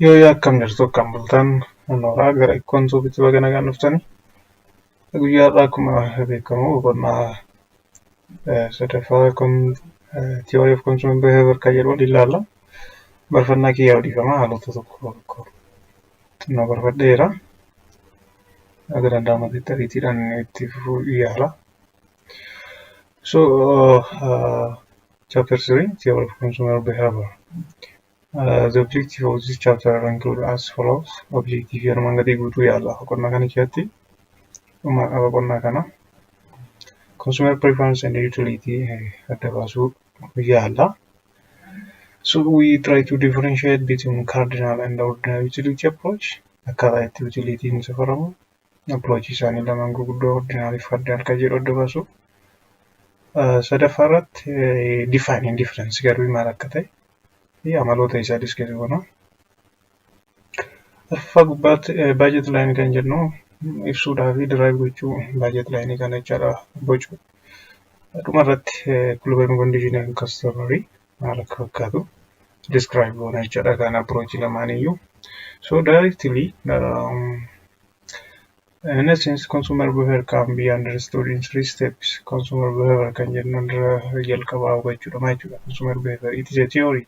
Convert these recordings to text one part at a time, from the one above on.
Yoo akkam jirtu, akkam bultan? Nooraa gara Ikkoon Suufitti baga nagaan dhuftani. Guyyaa har'aa akkuma beekamu boqonnaa sadaffaa Theory of Consumer Behavior kan jedhu waliin ilaalla. Barfannaa kiyyaa dhiifama, haalota tokko tokko xinnoo barfadheera. Akka danda'amutti ariitiidhaan itti fufuu yaala. So, chapter 3, Theory of Consumer Behavior. The objective of this chapter include as follows. Objective armaan gadii guutuu yaala. Boqonnaa kana keessatti dhuma boqonnaa kana consumer preference and utility adda baasuu yaala. So we try to differentiate between cardinal and ordinal utility approach. Akkaataa itti utilityn safaramu approach isaanii lamaan gurguddoo ordinal fi cardinal kan jedhu adda baasu. Sadaffaa irratti define indifference garuu maal akka ta'e fi amaloota isaa discuss goona. Arfaffaa gubbaatti budget line kan jennu ibsuudhaa fi derive gochuu budget line kana jechaadha, bocu. Dhuma irratti equilibrium condition and customer maal akka fakkaatu describe goona jechaadha kan approach lamaaniyyuu. So directly, in essence, consumer behavior can be understood in three steps. Consumer behavior kan jennu dura jalqabaa hubachuudha maal jechuudha. Consumer behavior, it is a theory.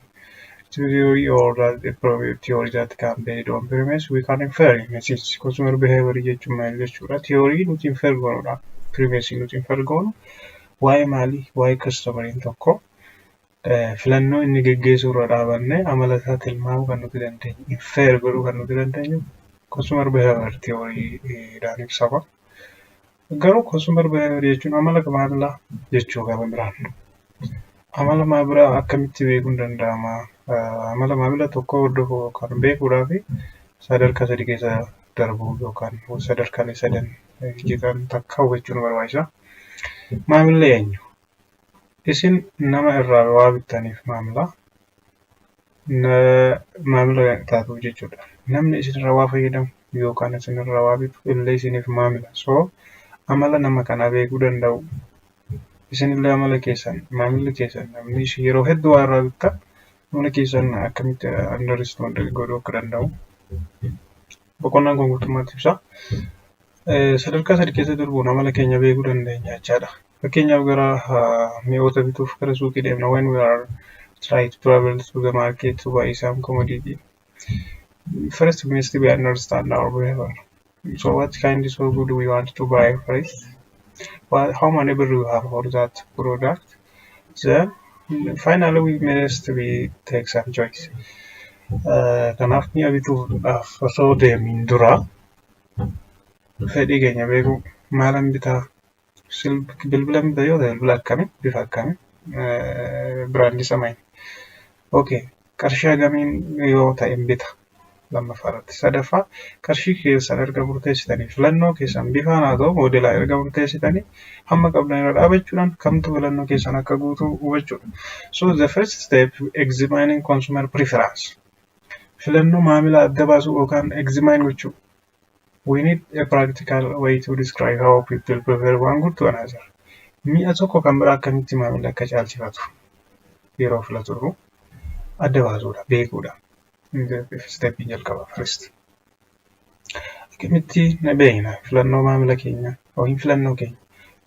It's a theory or that a theory that can based on premise we can infer. In essence, consumer behavior jechuun maal jechuudha? Theory nuti infer goonudha. Premise nuti infer goonu waa'ee maalii? Waa'ee customeriin tokko filannoo inni geggeessuu irra dhaabannee amala isaa tilmaamuu kan nuti dandeenyu, infer godhuu kan nuti dandeenyu consumer behavior theoryidhaan ibsama. Garuu consumer behavior jechuun amala maamilaa jechuu qaba biraan. Amala maamilaa akkamitti beekuun danda'ama? Amala maamila tokkoo hordofuu yookaan beekuudhaaf sadarkaa sadi keessa darbuu yookaan sadarkaalee sadan jiran takka hubachuu nu barbaachisa. Maamilli eenyu? Isin nama irraa waa bittaniif maamila. Maamila taatuuf jechuudha. Namni isinirraa waa fayyadamu yookaan isinirraa waa bitu illee isiniif maamila. So amala nama kanaa beekuu danda'u. Isinillee amala keessan, maamilli keessan, namni yeroo hedduu waa irraa bittan amala keessan akkamitti understand godhuu akka danda'u boqonnaan kun guutummaatti ibsa. Sadarkaa sadi keessa darbuun amala keenya beekuu dandeenya jechaadha. Fakkeenyaaf, gara mi'oota bituuf gara suuqii deemna. When we are try to travel to the market to buy some commodity. First, we must be understand our behavior. So what kind of good we want to buy first? Well, how many do we have for that product? Then finally we must be take some choice. Kanaaf mi'a bituudhaaf osoo deemin dura fedhii keenya beekuu, maalan bitaa, bilbila bitaa yoo ta'e bilbila akkamii, bifa akkamii, brandii isaa maali? Okay, qarshii hagamiin yoo ta'e bita lammaffaa irratti. Sadaffaa, qarshii keessan erga murteessitanii, filannoo keessan bifaan haa ta'u moodelaa erga murteessitanii, hamma qabdan irra dhaabachuudhaan kamtu filannoo keessan akka guutu hubachuudha. So the first step, examining consumer preference. Filannoo maamila adda baasuu yookaan examine gochuu. We need a practical way to describe how people prefer one good to another. Mi'a tokko kan biraa akkamitti maamilli akka caalchifatu yeroo filatu adda baasuudha, beekuudha. Steppiin jalqaba first. Akkamitti beekna filannoo maamila keenyaa yookiin filannoo keenya?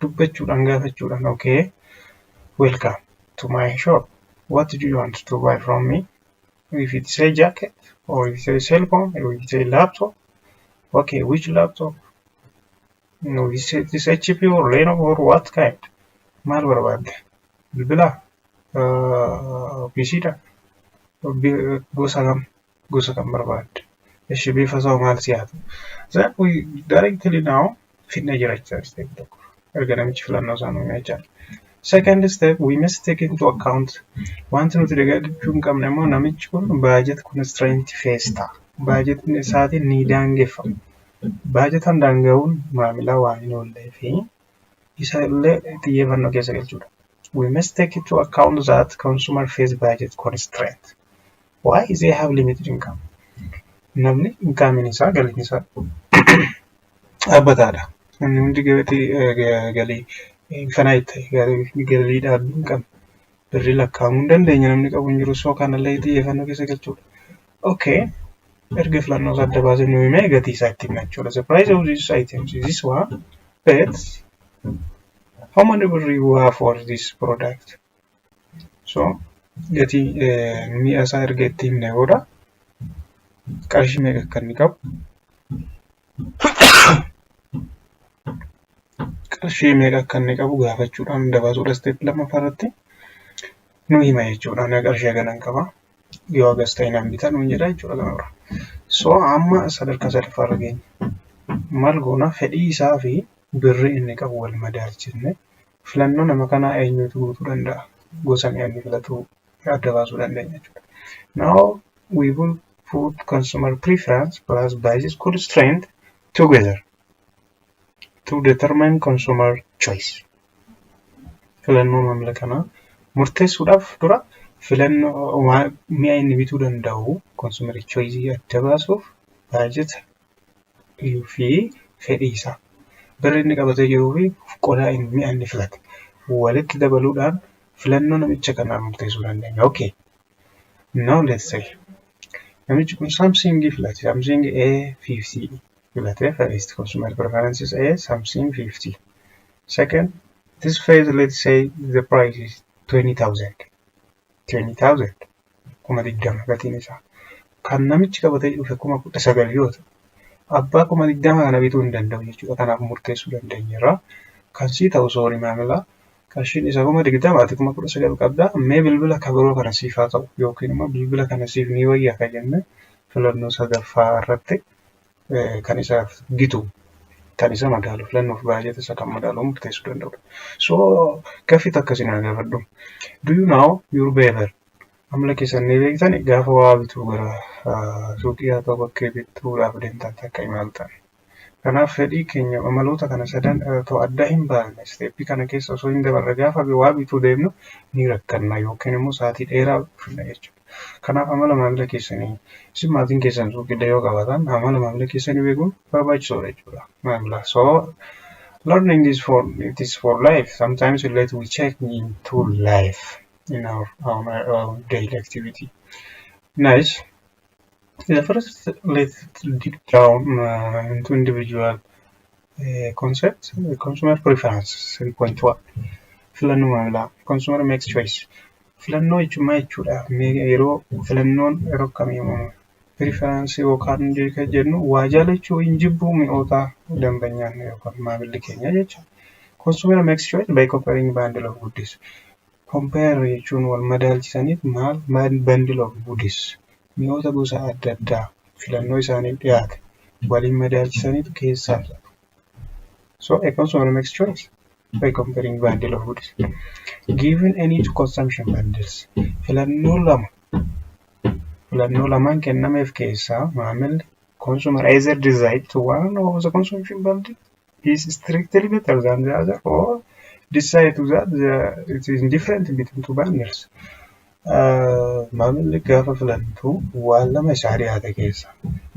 Dubbachuudhaan, gaafachuudhaan. Okay, welcome to my shop. What do you want to buy from me? If it's a jacket or if it's a cell phone or if it's a laptop. Okay, which laptop? No, is it this HP or Lenovo or what kind? Maal barbaadde? Bilbila? PC dha? Gosa kam? Gosa kam barbaadde? Ishi bifa isaa maal si'aatu? Then we directly now fidnee jira jechuudha step tokko. Erga namichi filannoo isaa nuuf jechaadha. Second step, we must take into account, wanti nuti dagachuu hin qabne immoo namichi kun budget constraint face ta'a. Baajetni isaatiin ni daangeffama. Baajetaan daanga'uun maamilaa waan hin oollee fi isa illee xiyyeeffannoo keessa galchuudha. We must take into account that consumer face budget constraint. Why? They have limited income. Namni incomeiin isaa, galiin isaa dhaabbataadha. Namni hundi galii infinite ta'e, galii dhaabbii hin qabne, birrii lakkaa'amuu hin dandeenye namni qabu hin jiru. So kanallee xiyyeeffannoo keessa galchuudha. Okay. Erga filannoo isaa adda baasee nu himee gatii isaa itti himna jechuudha. The price of these items is this one, but how many birr you have for this product? So gatii mi'a isaa erga itti himne booda qarshii meeqa akka inni qabu, qarshii meeqa akka inni qabu gaafachuudhaan adda baasuudha. Step lammaffaa irratti nu hima jechuudha. Ani qarshii haganan qaba. Yoo hagas ta'e nan bita nuun jedha jechuudha gama biraa. So amma sadarkaa sadaffaa irra geenya. Maal goona? Fedhii isaa fi birrii inni qabu wal madaalchisne filannoo nama kanaa eenyutu guutuu danda'a? Gosa mi'a inni filatu adda baasuu dandeenya jechuudha. Now we will put consumer preference plus budget constraint together to determine consumer choice. Filannoo maamila kanaa murteessuudhaaf dura filannoo mi'a inni bituu danda'u, consumer choice adda baasuuf, baajeta fi fedhii isaa, birri inni qabatee jiruu fi qodaa mi'a inni filate walitti dabaluudhaan filannoo namicha kanaa murteessuu dandeenya. Okay. Now let's say namichi kun Samsung filate. Samsung A50 filate. First consumer preferences A Samsung 50. Second, this phase, let's say the price is 20,000. 20,000, 20,000 gatiin isaa. Kan namichi qabatee dhufe 19,000 yoo ta'u, abbaa 20,000 kana bituu hin danda'u jechuudha. Kanaaf murteessuu dandeenyeerra. Kan sii ta'u, sorry maamila, qarshiin isa 20,000, ati 19,000 qabda, mee bilbila kabiroo kana siif haa ta'u yookiin immoo bilbila kana siif ni wayya kan jenne filannoo sadaffaa irratti kan isaaf gitu, kan isa madaalu, filannoof baajata isa kan madaalu murteessuu danda'udha. So gaaffii takka isin haa gaafadhu. Do you know your behavior? Amala keessan ni beektan? Gaafa waa bituu gara suuqii haa ta'u bakkee bituudhaaf deemtan takka imaltan. Kanaaf fedhii keenya amaloota kana sadan otoo adda hin baasne, step kana keessa osoo hin dabarre gaafa waa bituu deemnu ni rakkanna yookiin immoo sa'aatii dheeraa fudhanna jechuudha. Kanaaf amala maamila keessanii, isin maatiin keessan suuqii yoo qabaatan, amala maamila keessanii beekuun barbaachisoodha jechuudha. Maamila. So learning is for it is for life. Sometimes let we check into life in our daily activity. Nice. The first, let's dig down into individual concepts. Consumer preference 3.1. Filannoo maamilaa. Consumer makes choice. Filannoo jechuun maal jechuudha? Yeroo filannoon yeroo akkamii uumamu? Preference yookaan kan jennu waa jaalachuu hin jibbuu mi'oota dambanyaan yookaan maamilli keenya jechuudha. Consumer makes choice by comparing bundle of goods. Compare jechuun wal madaalchisaniif maal? Bundle of goods. Mi'oota gosa adda addaa filannoo isaaniif dhiyaate waliin madaalchisaniitu keessaa filatu. So a consumer makes choice by comparing bundle of goods. Given any two consumption bundles, filannoo lama, filannoo lamaan kennameef keessaa maamilli, consumer either decide to one of the consumption bundle is strictly better than the other or decide to that it is indifferent between two bundles. Maamilli gaafa filantu waan lama isaa dhiyaate keessa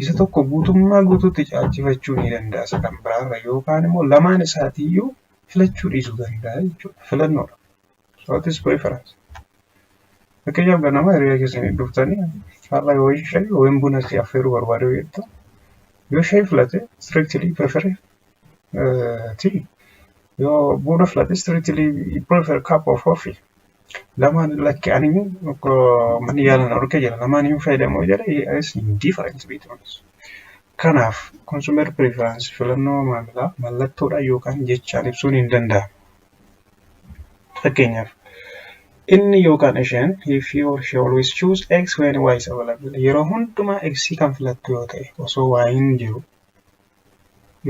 isa tokko guutummaa guutuutti caalchifachuu ni danda'a isa kan biraarra yookaan immoo lamaan isaatiiyyuu filachuu dhiisuu danda'a jechuudha. Filannoodha. So it is preference. Fakkeenyaaf ganama hiriyaa keessanii dhuftanii har'a yoo shaayii yookiin buna si affeeruu barbaade yoo jettu, yoo shaayii filate strictly prefer tea, yoo buna filate strictly prefer cup of coffee. Lamaan lakki ani manni yaalan dhorkee jira, lamaan hin fayyadamu jedhe, is indifferent between. Kanaaf consumer preference, filannoo maamilaa, mallattoodhaan yookaan jechaan ibsuun hin danda'amu. Fakkeenyaaf inni yookaan isheen, if he or she always choose X when Y is available, yeroo hundumaa X kan filattu yoo ta'e, osoo Y hin jiru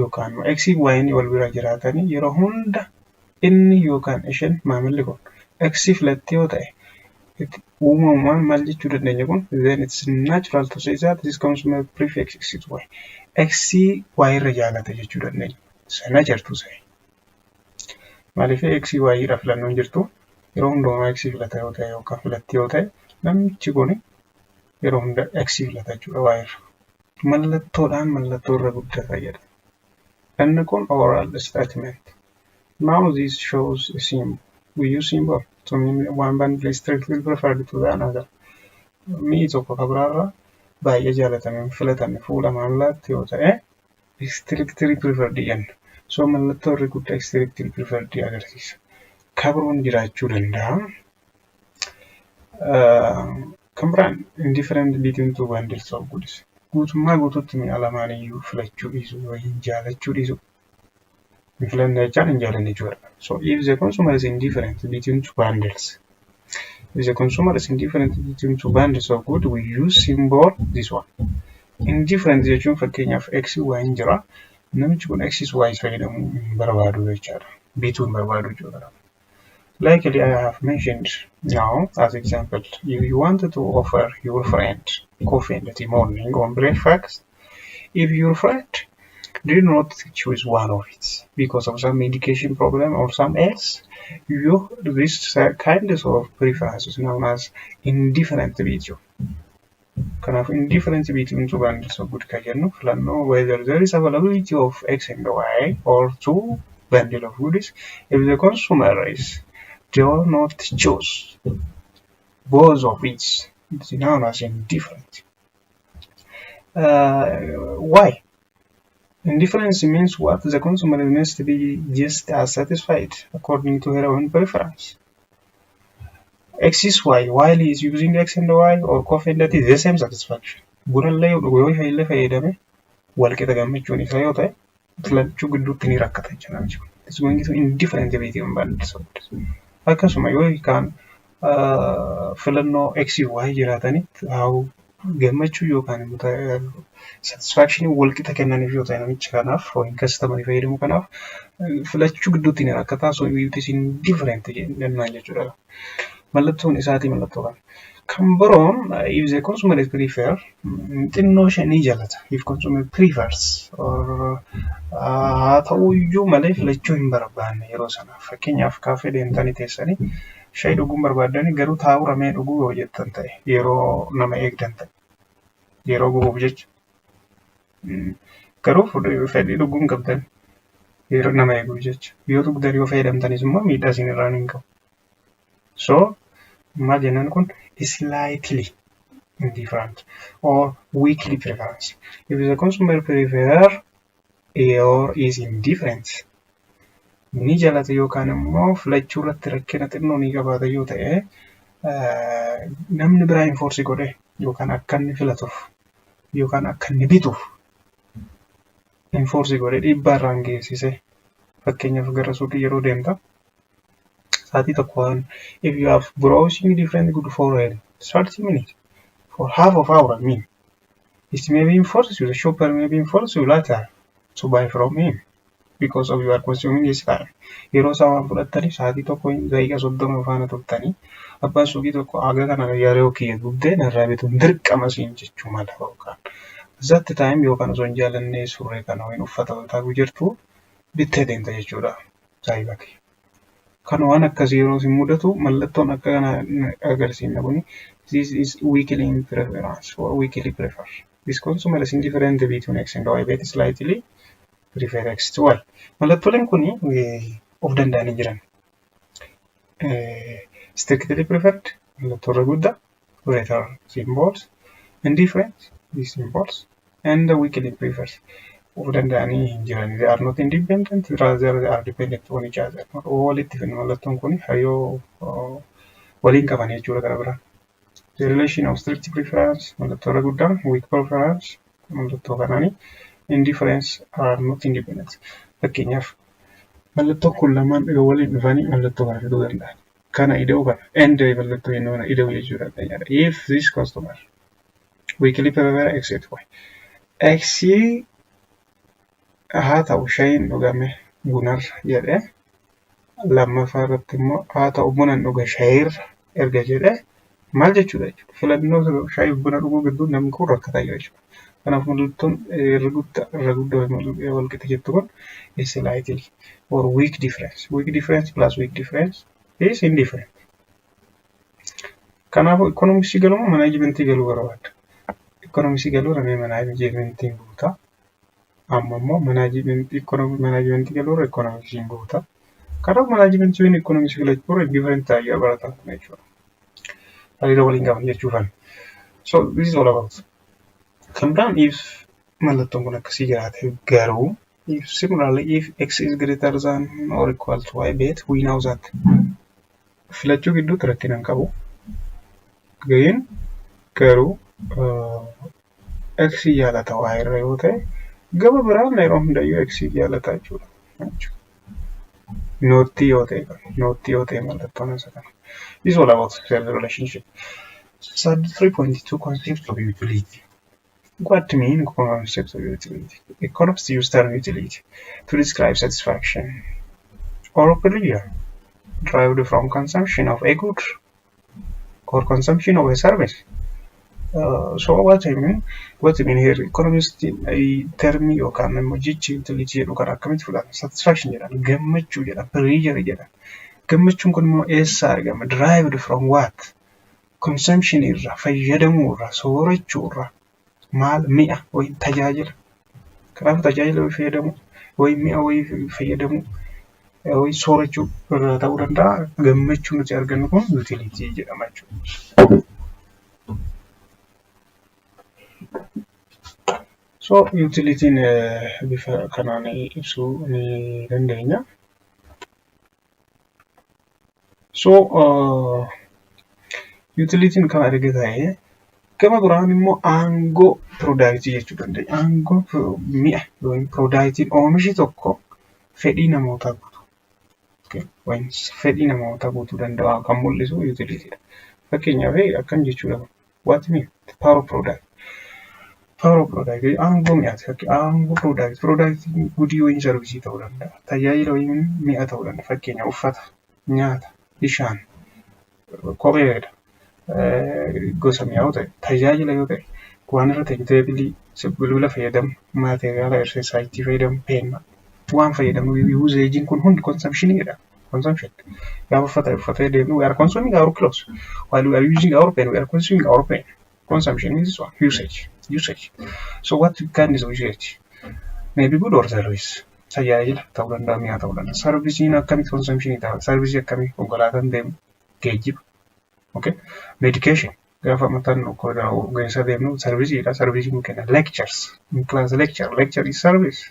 yookaan X fi Y wal bira jiraatanii yeroo hunda inni yookaan isheen, maamilli kun X filatte yoo ta'e, uumamumaan maal jechuu dandeenya kun? Then it's natural to say that this consumer prefers X to Y. X Y irra jaalata jechuu dandeenya. Sana jirtu say. Maaliif? X Y irra filannoon jirtu yeroo hundumaa X filata yoo ta'e yookaan filatti yoo ta'e, namichi kun yeroo hunda X filata jechuudha Y irra. Mallattoodhaan mallattoo irra guddata jedha. Inni kun oral statement. Now this shows a symbol. We use symbol to mean one bundle is strictly preferred to the another. Mi'i tokko kan biraarra Baay'ee jaalatame, filatame fuula laatti yoo ta'e, strictly preferred jenna. So mallattoo irri guddaa strictly preferred agarsiisa. Kabroon jiraachuu danda'a. Kan biraan indifferent between two bundles of goods. Guutummaa guutuutti mi'a lamaan iyyuu filachuu dhiisuu yookiin jaalachuu dhiisuu. Hin filanne jechaan hin jaalanne jechuudha. So if the consumer is indifferent between two bundles, if the consumer is indifferent between two bundles of goods, we use symbol this one. Indifferent jechuun fakkeenyaaf X, Y hin jira. Namichi kun X, Y fayyadamuu hin barbaadu jechaadha. Bituu hin barbaadu jechuudha. Likely I have mentioned now as example, if you wanted to offer your friend coffee in the morning on breakfast, if your friend did not choose one of it because of some medication problem or some else, you this kind of preference is known as indifferent between. Kanaaf indifferent between two bundles of good kan jennu filannoo whether there is availability of X and Y or two bundle of goods, if the consumer is do not choose both of it, it's known as indifferent. Why? Indifference means what? The consumer must be just as satisfied according to her own preference. X is Y while he is using X and Y or coffee and tea, the same satisfaction. Bunallee yoo dhugu, yoo shaayillee fayyadame, walqixa gammachuun isaa yoo ta'e, filachuu gidduutti ni rakkata jechuudha namichi kun. It's going to indifferent between bundles of goods. Akkasuma yoo hiikaan filannoo X, Y jiraatanitti haa gammachuu yookaan immoo satisfaction walqixa kennaniif yoo ta'e, namicha kanaaf yookiin customer fayyadamu kanaaf filachuu gidduutti ni rakkata. So it is indifferent jennaan jechuudha. Mallattoon isaatii mallattoo kana. Kan biroon if the consumer is prefer, xinnoo ishee ni jaalata. If consumer prefers or haa ta'u iyyuu malee filachuu hin barbaanne yeroo sana. Fakkeenyaaf kaaffee deemtanii teessanii shaayii dhuguu barbaaddanii, garuu taa'uu ramee dhuguu yoo jettan ta'e, yeroo nama eegdan ta'e, yeroo gubuuf jecha. Garuu fedhii dhuguu hin qabdan yeroo nama eeguuf jecha. Yoo dhugdan, yoo fayyadamtanis immoo miidhaa isin irraan hin qabu. So maal jennaan kun slightly indifferent or weakly preference. If the consumer prefer or is indifferent, ni jalata yookaan immoo filachuu irratti rakkina xinnoo ni qabaata yoo ta'e, namni biraa enforce godhe yookaan akka inni filatuuf yookaan akka inni bituuf enforce godhe, dhiibbaa irraan geessise. Fakkeenyaaf gara suuqii yeroo deemta, sa'aatii tokko waan if you have browsing different good for 30 minutes, for half of hour, I mean, it may be enforced you, the shopper may be enforced you later to buy from him because of you are consuming his time. Yeroo isaa waan fudhattaniif, sa'aatii tokko daqiiqa 30 faana turtanii, abbaan suuqii tokko haga kana yeroo kiyya gubdee narraa bituun dirqama siin jechuu mala, yookaan that time yookaan osoo hin jaalannee surree kana yookiin uffata taa'uu jirtu bittee deemta jechuudha saayiba kee. Kan waan akkasii yeroo isin mudatu mallattoon akka kana agarsiifna kuni this is weakly in preference or weakly prefer. This consumer is indifferent between X and Y but slightly prefer X to Y. Mallattooleen kuni of danda'anii jiran. Strictly preferred mallattoo irra guddaa greater symbols, indifferent these symbols, and weakly prefers of danda'anii hin jiran. They are not independent, rather they are dependent on each other. Walitti fidna mallattoon kun hariiroo waliin qaban jechuudha gara biraan. The relation of strict preference mallattoo irra guddaan, weak preference mallattoo kanaani, indifference are not independent. Fakkeenyaaf mallattoon kun lamaan yoo waliin dhufanii mallattoo kana fiduu danda'an. Kana ida'uu kana and mallattoo inni kana ida'uu jechuu dandeenya. If this customer weakly prefer X to Y. X haa ta'u shayiin dhugame bunarra jedhee, lammaffaa irratti immoo haa ta'u bunan dhuga shayiirra erga jedhee, maal jechuudha jechuudha. Filannoo shaayii buna dhuguu gidduu namni kun rakkataa jira jechuudha. Kanaaf mallattoon irra guddaa wal qixa jettu kun is slightly or weak difference. Weak difference plus weak difference is indifferent. Kanaafuu ikoonomiksii galuu moo manaajimentii galuu barbaadda? Ikoonomiksii galuu ramee manaajimentiin guutaa. Amma immoo manaajimentii galuu irra ikoonomiksiin guutaa. Kanaaf manaajimentii waliin ikoonomiksii filachuu irra indifferent taa'ee barataan kun jechuudha. Hariiroo waliin qaban jechuufan. So this is all about. Kan biraan, if mallattoon kun akkasii jiraate garuu, if similarly if x is greater than or equal to y, but we know that filachuu gidduutti rakkina hin qabu. Ga'een garuu x jaalata y irra yoo ta'e, gama biraan yeroo hundayyuu x jaalata jechuudha. Not yoo ta'e, not yoo ta'e mallattoon isa kana. This is all about the relationship. So 3.2, concept of utility. What do you mean concept of utility? Economists use term utility to describe satisfaction or pleasure derived from consumption of a good or consumption of a service. So what I mean here, economist termii yookaan immoo jechi utility jedhu kan akkamitti fudhatan? Satisfaction jedhan, gammachuu jedhan, pleasure jedhan. Gammachuun kun immoo eessaa argama? Derived from what? Consumption irraa, fayyadamuu irraa, soorachuu irraa. Maal? Mi'a wayii, tajaajila. Kanaaf tajaajila wayii fayyadamuu wayii, mi'a wayii fayyadamuu wayii, soorachuu irraa ta'uu danda'a. Gammachuu nuti argannu kun utility jedhama jechuudha. So utilityn bifa kanaan ibsuu ni dandeenya. So utilityn kana erga ta'ee, gama biraan immoo aangoo productii jechuu dandeenya. Aangoo mi'a yookiin productiin oomishi tokko fedhii namootaa guutuu, fedhii namootaa guutuu danda'u kan mul'isu utilitydha. Fakkeenyaaf akkam jechuudha? What mean power of product? Power of product, aangoo mi'aati. Aangoo product, productiin goodii wayii, serviceii ta'uu danda'a. Tajaajila wayii, mi'a ta'uu danda'a. Fakkeenyaaf uffata, nyaata, bishaan, kopheedha. Gosa mi'aa yoo ta'e, tajaajila yoo ta'e, waan irra ta'e, tableii, bilbila fayyadamu, materiala exerciseii fayyadamu, peennaa, waan fayyadamnu, usageiin kun hundi consumptioniidha. Consumption. Gaafa uffata uffatee deemnu, we are consuming our clothes. While we are using our pen, we are consuming our pen. Consumption means what? Usage. Usage. So what kind of usage? Maybe good or service. Tajaajila ta'uu danda'a, mi'a ta'uu danda'a. Serviceiin akkamitti consumptionii ta'a? Serviceii akkamii? Konkolaataan deemu, geejjiba. Okay? Medication. Gaafa mataan ogeessa deemnu serviceiidha. Serviceii nu kenna. Lectures. In class lecture. Lecture is service.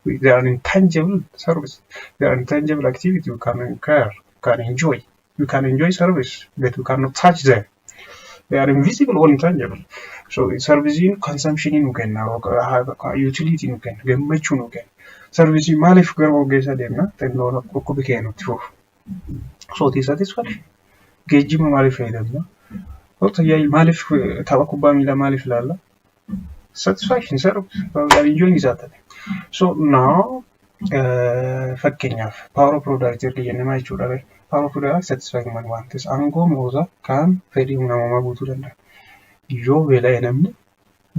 They are intangible service. They are intangible activity you can incur, you can enjoy. You can enjoy service, but you cannot touch them. They are invisible or intangible. So serviceiin consumptionii nu kenna, utility nu kenna, gammachuu nu kenna. Serviceii maaliif gara ogeessaa deemna? Xinnoo dhukkubi keenya nutti fufu. So it is satisfaction. Geejjiba maaliif fayyadamna? Tajaajila maaliif, tapha kubbaa miilaa maaliif ilaalla? Satisfaction, service. We are enjoying that. So now, fakkeenyaaf power of product erga jennee maal jechuudha? Power of product satisfying man waan ta'eef, aangoo mi'oota kan fedhii namoomaa guutuu danda'a. Yoo beela'e namni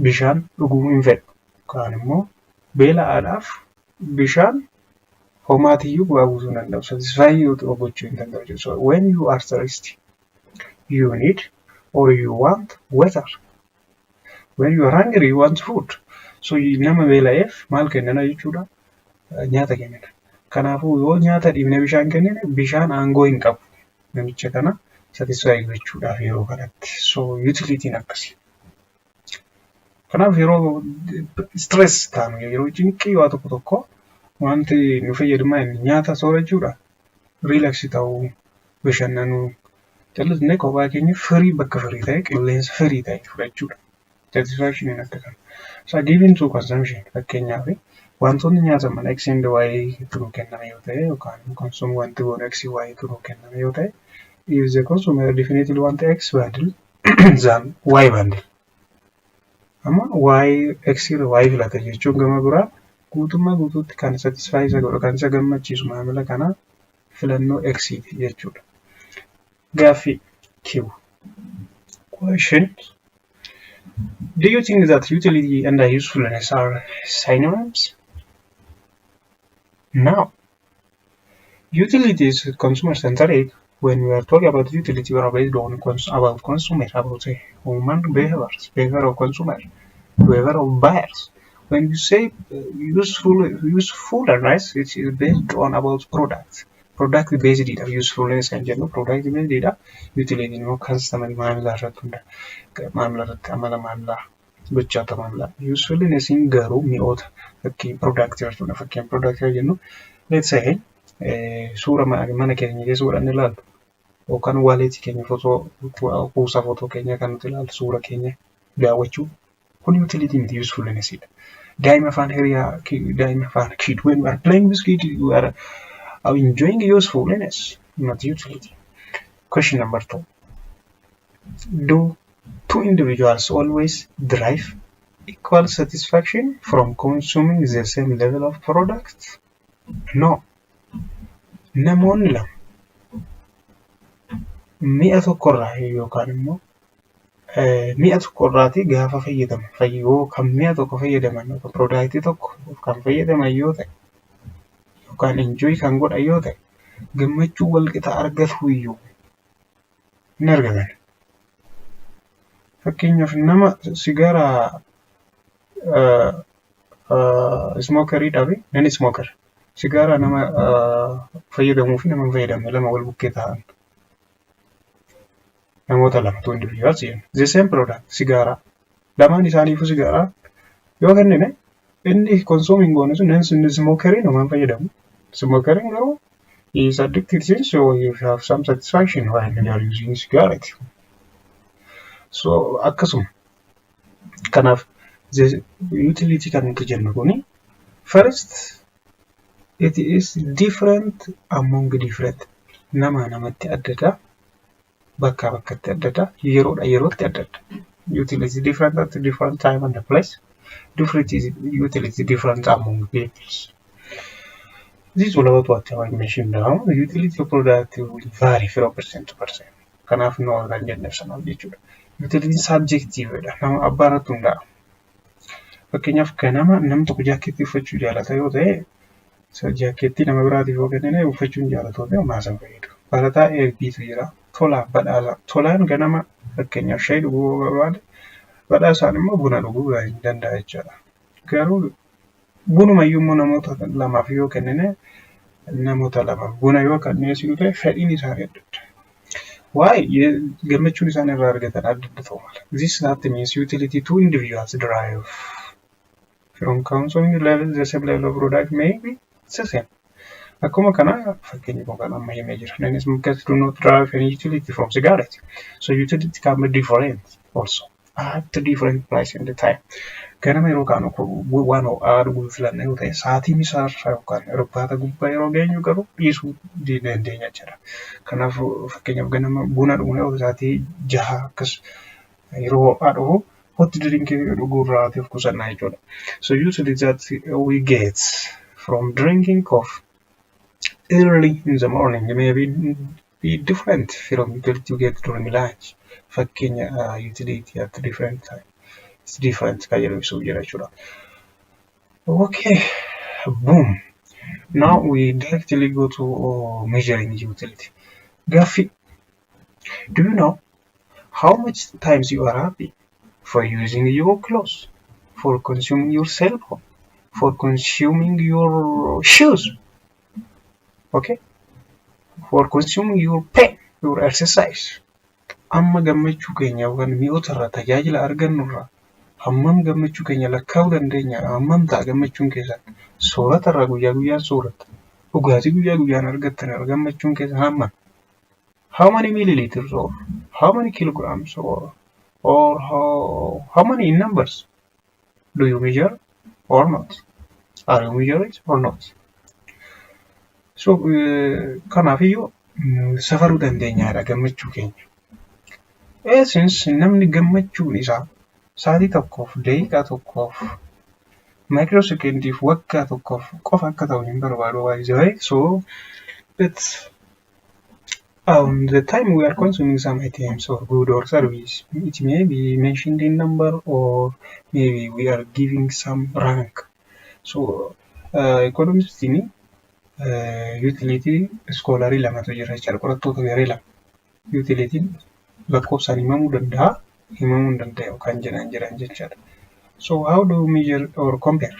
bishaan dhuguu hin fedhu. Kaan immoo beela'aadhaaf bishaan homaatiyyuu bu'aa buusuu hin danda'u. Satisfy gochuu hin danda'u jechuudha. So when you are thirsty, you need or you want water. When you are hungry, you want food. So nama beela'eef maal kennina jechuudha? Nyaata kennina. Kanaafuu yoo nyaata dhiibnee bishaan kennine, bishaan aangoo hin qabu namicha kana satisfy gochuudhaaf yeroo kanatti. So utilityn akkasi. Kanaaf yeroo stress taanu, yeroo cinqii waa tokko tokko, wanti nu fayyadu maal? Nyaata soorachuudha. Relax ta'uu, bashannanuu, callisnee kophaa keenya firii, bakka firii ta'e, qilleensa firii ta'e fudhachuudha. Satisfaction akka kana. So given to consumption, fakkeenyaaf wantoonni nyaataman X and Y tu kenname yoo ta'e, yookaan consume wanti goonu X Y tu kenname yoo ta'e, if the consumer definitely want X bundle than Y bundle. Amma Y X irra Y filata jechuun, gama biraa guutummaa guutuutti kan satisfy isa godhu, kan isa gammachiisu maamila kanaa filannoo X jechuudha. Gaaffii Q. Question. Do you think that utility and usefulness are synonyms? No. Utility is consumer centric. When we are talking about utility, we are based on about consumer, about human behaviors, behavior of consumer, behavior of buyers. When you say useful, usefulness, it is based on about product. Product based dha. Usefulness kan jennu product based dha. Utility immoo customer, maamila irratti hunda, maamila irratti, amala maamilaa. Gochaa tamaamla. Usefulnessiin garuu mi'oota fakkii productii jechuudha. Fakkiin productii jennu, let's say, suura mana keenya keessa godhannee ilaallu yookaan walletii keenya, footoo kuusaa footoo keenya kan nuti ilaallu, suura keenya daawwachuu, kun utility miti, usefulnessiidha. Daa'ima afaan hiriyaa, daa'ima afaan kid, when we are playing with kid, we are enjoying usefulness, not utility. Question number two. Do two individuals always derive equal satisfaction from consuming the same level of product? No. Namoonni lama mi'a tokkorraa yookaan immoo mi'a tokkorraatii gaafa fayyadaman, yoo kan mi'a tokko fayyadaman yookaan productii tokko kan fayyadaman yoo ta'e yookaan enjoy kan godhan yoo ta'e, gammachuu wal qixa argatu iyyuu hin argatan. Fakkeenyaaf, nama sigaaraa smokeriidhaa fi non smoker, sigaaraa nama fayyadamuu fi nama hin fayyadamne lama wal bukkee taa'an. Namoota lama, two individuals jenna. The same product, sigaaraa. Lamaan isaaniifuu sigaaraa yoo kennine, inni consume hin goone sun inni smokeriin homaa hin fayyadamu. Smokeriin garuu he is addicted since, so he have some satisfaction while they are using cigarette. So akkasuma. Kanaaf utility kan nuti jennu kuni, first, it is different among different, nama namatti adda adda, bakkaa bakkatti adda adda, yeroodha yerootti adda adda. Utility different at different time and place. Different is utility different among peoples. This is all about what I mentioned now. The utility of product will vary from person to person. Kanaaf no kan jenneef sanaaf jechuudha. Utility subjective dha. Nama abbaa irratti hundaa'a. Fakkeenyaaf, ganama namni tokko jaakkeettii uffachuu jaalata yoo ta'e, jaakkeettii nama biraatiif yoo kennine uffachuu hin jaalatu yoo ta'e, homaa isa hin fayyadu. Barataa eebbiitu jira. Tolaaf badhaasa. Tolaan ganama fakkeenyaaf shaayii dhuguu yoo barbaade, badhaasaan immoo buna dhuguu hin danda'a jechuudha. Garuu bunumayyuu immoo namoota lamaaf yoo kennine, namoota lamaaf buna yoo kan dhiyeessinu ta'e, fedhiin isaanii adda adda. Waa'ee gammachuun isaan irraa argatan adda adda ta'uu mala. This that means utility two individuals derive from consuming level the same level of product may be the same. Akkuma kana fakkeenya kun kan amma himee jira. Non smokers do not derive any utility from cigarette. So utility can be different also at different price and the time. Ganama yeroo kaanu waan ho'aa dhuguu filanna yoo ta'e, sa'aatii misaarraa yookaan irbaata gubbaa yeroo geenyu garuu dhiisuu dandeenya jechuudha. Kanaaf fakkeenyaaf, ganama buna dhugna yoo sa'aatii 6 akkas yeroo ho'aa dhufu, hot drink dhuguu irraa of qusannaa jechuudha. So usually that we get from drinking coffee early in the morning may be different from utility you get during lunch. Fakkeenya utility at different time. It's different kan jedhu ibsuuf jira jechuudha. Okay, boom. Now we directly go to measuring utility. Gaaffii. Do you know how much times you are happy for using your clothes, for consuming your cell phone, for consuming your shoes, okay, for consuming your pen, your exercise? Amma gammachuu keenya yookaan mi'oota irraa tajaajila argannu irraa hammam gammachuu keenya lakkaa'uu dandeenya? Hammam ta'a gammachuun keessan? Soorata irraa guyyaa guyyaan sooratta. Dhugaatii guyyaa guyyaan argattan irraa gammachuun keessan hammam? How many milliliters or how many kilograms or how many in numbers do you measure or not? Are you measure it or not? So kanaafiyyuu safaruu dandeenyaadha gammachuu keenya. Since namni gammachuun isaa sa'aatii 1f, daqiiqaa 1f, microsecondiif, waggaa 1f qofa akka ta'u hin barbaadu baay'ee. So but on the time we are consuming some items or good or service, it may be mentioned in number or maybe we are giving some rank. So economistiin utility scholarii lamatu jira jechaadha. Qorattoota garee lama. Utilityn lakkoofsaan himamuu danda'a, himamuu hin danda'u kan jedhan jiran jechaadha. So how do you measure or compare?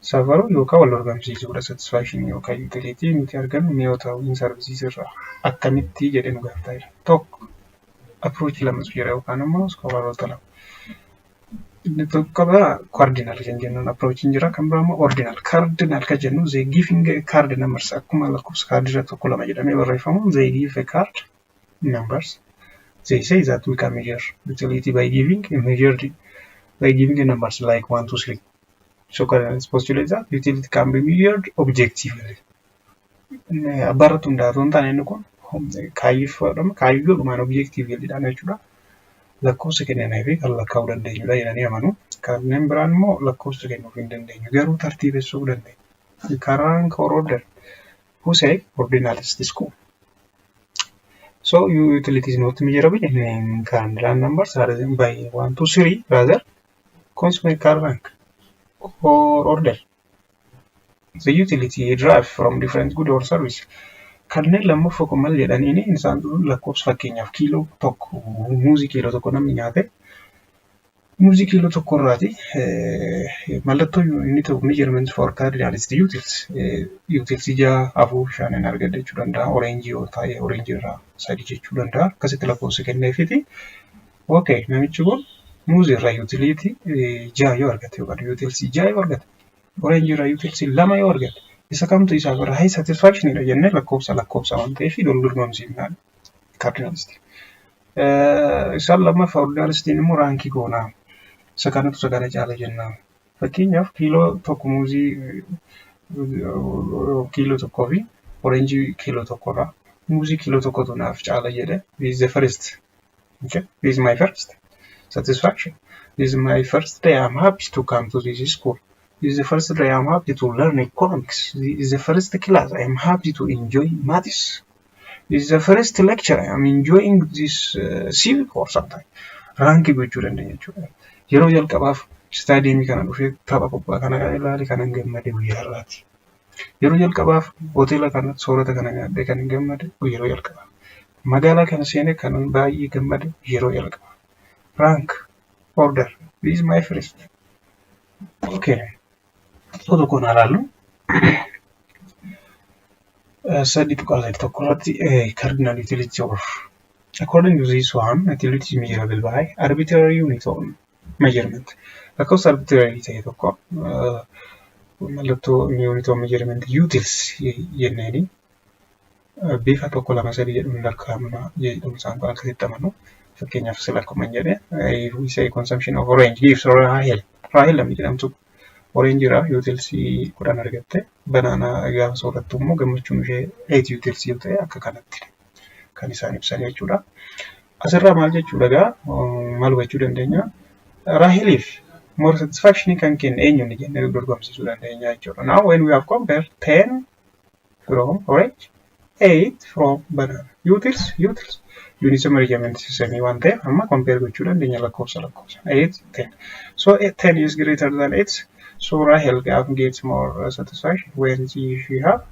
Safaruu yookaan wal dorgomsiisuudha satisfaction yookaan utility nuti argannu mi'oota yookiin services irraa akkamitti jedhee nu gaafataa jira. Tokko, approach lamatu jira yookaan immoo scholaroota lama. Inni tokko biraa cardinal kan jennuun approachiin jira. Kan biraa immoo ordinal. Cardinal kan jennu they giving a card numbers, akkuma lakkoofsa kaardii irra tokko lama jedhamee barreeffamu, they give a card numbers. They say that we can measure utility by giving a measured by giving a numbers like 1, 2, 3. So cardinals postulate that utility can be measured objectively. Abbaa irratti hundaa'aa otoo hin taane, inni kun kaayyeffaadhuma kaayyoodhumaan objectivelyidhaan jechuudha. Lakkoofsa kennanii fi kan lakkaa'uu dandeenyudha jedhanii amanu. Kanneen biraan immoo lakkoofsa kennuuf hin dandeenyu, garuu tartiibessuu dandeenya. Karaan order who say ordinalist school. So utility is not measurable in cardinal numbers rather than by 1, 2, 3, rather consumer car rank or order. The utility derived from different good or service. Kanneen lammaffaa kun maal jedhaniini, isaan lakkoofsa, fakkeenyaaf kiiloo 1 muuzii kiiloo 1 namni nyaate, muuzii kiiloo 1 irraati mallattoo inni ta'u measurement for cardinalist utils utils ja'a, afur, shanin argadha jechuu danda'a. Oreenjii yoo ta'e oreenjii irraa sadi jechuu danda'a. Akkasitti lakkoofsa kenneefiti. Okay, namichi kun muuzii irraa utility ja'a yoo argate yookaan utils ja'a yoo argate, oreenjii irraa utils lama yoo argate, isa kamtu isaaf irraa high satisfaction dha jennee lakkoofsa lakkoofsa waan ta'eef wal dorgomsiifnaa cardinalist. Isaan lammaffaa ordinalistiin immoo rankii goonaa. Isa kanatu isa kana caala jennaa. Fakkeenyaaf kiiloo 1 muuzii kiiloo 1 fi oreenjii kiiloo 1 irraa muuzii kiiloo 1tu naaf caala jedhe. This is the first. Okay? This is my first satisfaction. This is my first day I'm happy to come to this school. This is the first day I'm happy to learn economics. This is the first class I am happy to enjoy maths. This is the first lecture I am enjoying this civic or something. Rankii gochuu dandeenya jechuudha. Yeroo jalqabaaf istaadiyeemii kana dhufee tapha kubbaa kana kan ilaale kanan gammade guyyaa har'aati. Yeroo jalqabaaf hoteela kana soorata kana nyaadhee kan gammade yeroo jalqabaaf. Magaalaa kana seenee kanan baay'ee gammade yeroo jalqabaaf. Rank order. This is my first. Okay. Tokko tokkoon haa ilaallu. 3.31 irratti cardinal utility of. According to this one, utility is measurable by arbitrary unit of measurement. Lakkoofsa arbitrary ta'e tokko mallattoo unit of measurement utils jenneeni bifa tokko, lama, sadii jedhuun lakkaa'ama jedhamu isaan kun akkasitti amanu. Fakkeenyaaf sila akkuma jedhe, if we say consumption of orange gives Rahel, Rahel namni jedhamtu orange irraa utils 10 argatte, banana gaafa soorattu immoo gammachuun ishee 8 utils yoo ta'e, akka kanatti kan isaan ibsan jechuudha. Asirraa maal jechuudha egaa, maal hubachuu dandeenya? Raaheliif more satisfaction kan kenne eenyuun jennee dorgomsiisuu dandeenya jechuudha. Now when we have compared 10 from orange, 8 from banana. Utils, utils. Units measurement system waan ta'eef amma compare gochuu dandeenya lakkoofsa lakkoofsa. 8, 10. So 10 is greater than 8. So Rahel gets more satisfaction when she have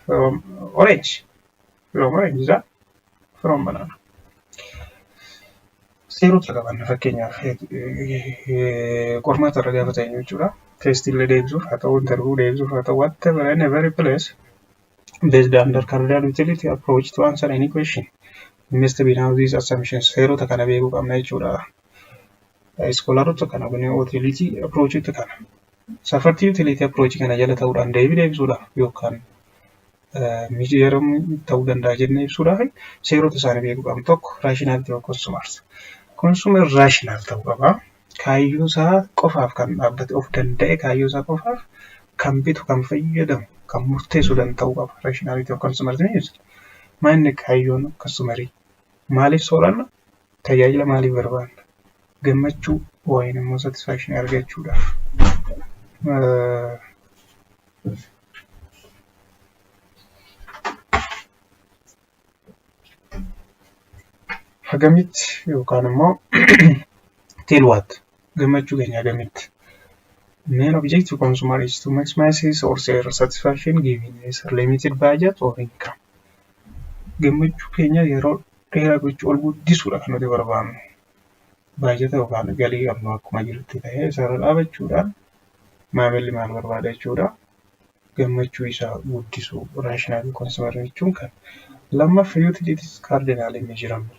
from orange. From orange is that from banana. Seerota qabanna, fakkeenyaaf qormaata irra gaafa ta'e jechuudha. Testii illee deebisuuf haa ta'u, interview deebisuuf haa ta'u, whatever, in every place based under cardinal utility approach to answer any question. We must be now these assumptions, seerota kana beekuu qabna jechuudha. Scholarota kana utility approach kana. Safartii utility approach kana jala ta'uudhaan deebii deebisuudhaaf yookaan mijeeramuu ta'uu danda'a jennee ibsuudhaaf seerota isaanii beekuu qabna. Tokko, rationality of consumers. Consumer rational ta'uu qaba. Kaayyoo isaa qofaaf kan dhaabbate, of danda'e, kaayyoo isaa qofaaf kan bitu, kan fayyadamu, kan murteessuu danda'uu qaba. Rationality of consumers ni ibsa. Maanni kaayyoon customerii? Maaliif sooranna? Tajaajila maaliif barbaanna? Gammachuu wayin immoo satisfaction argachuudhaaf. Hagamitti yookaan immoo till what, gammachuu keenya hagamitti? Main objective consumer is to maximize his or her satisfaction given his limited budget or income. Gammachuu keenya yeroo dheeraa gochuu, ol guddisuudha kan nuti barbaannu. Baajata yookaan galii qabnu akkuma jirutti ta'ee, isarra dhaabachuudhaan maamilli maal barbaada jechuudha. Gammachuu isaa guddisuu, rational consumer jechuun kan. Lammaffaa, utilities cardinally measurable.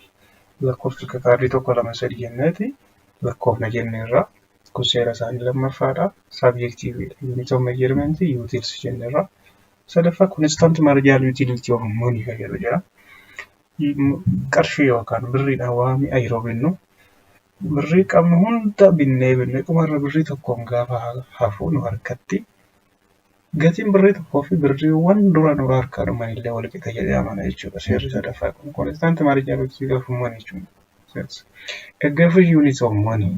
Lakkoofsa kaardii tokko, lama, sadii jenneeti lakkoofna jenneerra. Kun seera isaanii lammaffaadha. Subjective unit of measurement utils jennerra. Sadaffaa, constant marginal utility of money kan jedhu jira. Qarshii yookaan birriidhaan waa mi'a yeroo binnu, birrii qabnu hunda binnee binnee dhumarra birrii tokkoon gaafa hafu nu harkatti, gatiin birrii tokkoo fi birriiwwan dura nu harkaa dhuman illee wal qixa jedhee amana jechuudha. Seerri sadaffaa kun constant marginal utility of money jechuudha. A given unit of money.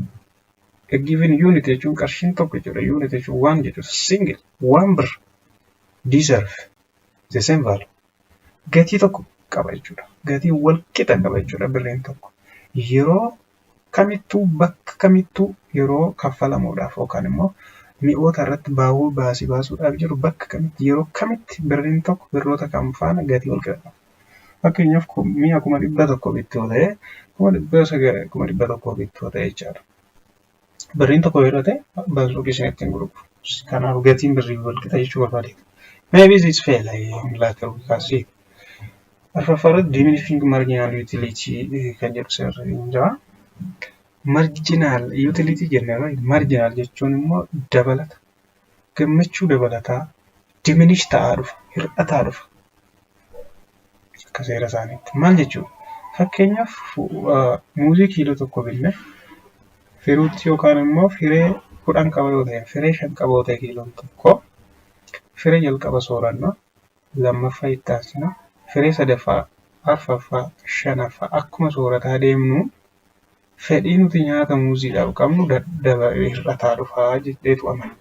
A given unit jechuun qarshiin tokko jechuudha. Unit jechuun waan jechuudha. Single one birr deserve the same value. Gatii tokko qaba jechuudha. Gatii wal qixa qaba jechuudha birriin tokko. Yeroo kamittuu, bakka kamittuu yeroo kaffalamuudhaaf yookaan immoo mi'oota irratti baa'uu baasii baasuudhaaf jiru, bakka kamitti, yeroo kamitti birriin tokko birroota kam faana gatii wal qixa qaba. Fakkeenyaaf, mi'a 100,000 bittu yoo ta'e, 100,100 bittu yoo ta'e jechaadha. Birriin tokko yeroo ta'e baasuuqii isin ittiin gurguru. Kanaaf gatiin birrii wal qixa jechuu barbaadeeti. Maybe this fail later we can see. Arfaffaa irratti diminishing marginal utility kan jedhu seerri hin jira. Marginal utility jenna. Marginal jechuun immoo dabalata. Gammachuu dabalataa diminish ta'aa dhufa, hir'ataa dhufa. Akka seera isaaniitti. Maal jechuudha? Fakkeenyaaf, muuzii kiiloo 1 binne, fruitii yookaan immoo firee 10 qaba yoo ta'e, firee 5 qaba yoo ta'e kiiloon tokko, firee jalqaba sooranna, lammaffaa itti aansina, firee sadaffaa, arfaffaa, shanaffaa akkuma soorataa deemnu fedhii nuti nyaata muuziidhaaf qabnu hir'ataa dhufaa jedheetu amana.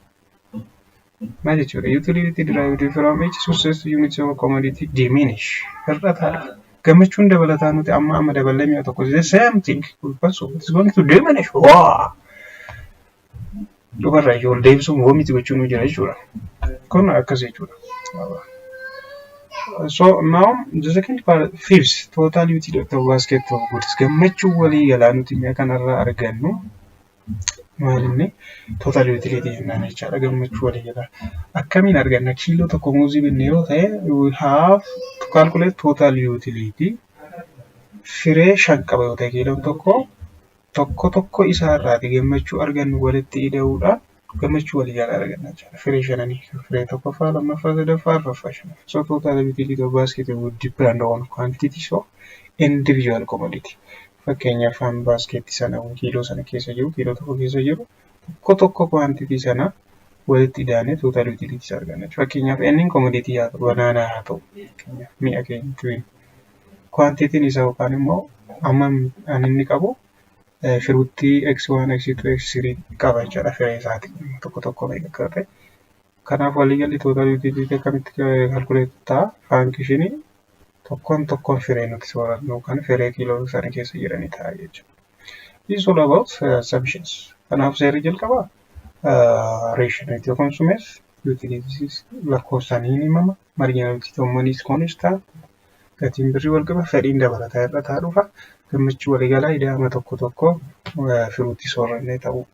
Maal jechuudha? Utility derived from each successive unit of commodity diminish. Hir'ataa dhufa. Gammachuun dabalataa nuti amma amma daballee mi'a tokko, the same thing, so it's going to diminish. Waa! Dhumarraa ijoollee deebisuun vomit gochuun nu jira jechuudha. Kun akkas jechuudha. So now the second part, fifth, total utility of basket of goods, gammachuu walii galaa nuti mi'a kanarraa argannu maal inni total utility jennaan jechaadha. Gammachuu walii galaa akkamiin arganna? Kiiloo 1 muuzii binne yoo ta'e, we have to calculate total utility. Firee 5 qaba yoo ta'e kiiloon tokko, tokko tokko isaarraati gammachuu argannu walitti ida'uudhaan gammachuu walii galaa arganna jechaadha. Firee shananii, firee tokkoffaa, lammaffaa, sadaffaa, arfaffaa, shanaffaa. So total utility of basket would depend on quantities of individual commodity. Fakkeenyaaf, waan basketii sana kiiloo sana keessa jiru, kiiloo 1 keessa jiru, tokko tokko quantity sana walitti idaanee total utility isaa arganna. Fakkeenyaaf, inni commodity haa ta'u, banana haa ta'u, fakkeenyaaf mi'a keenya quantityn isaa yookaan immoo hammam inni qabu fruitii x1, x2, x3 qaba jechuudha firee isaati. Tokko tokko meeqa akka ta'e. Kanaaf waliigalli total utility akkamitti calculate ta'a? Functionii tokkoon tokkoon firee nuti soorannu yookaan firee kiiloo sana keessa jiranii ta'a jechuudha. This is all about assumptions. Kanaaf seerri jalqabaa rationality of consumers, utilities lakkoofsaan hin himama, marginal utility of money is constant, gatiin birrii wal qaba, fedhiin dabalataa hir'ataa dhufa, gammachuu waliigalaa ida'ama tokko tokko fruitii soorannee ta'uu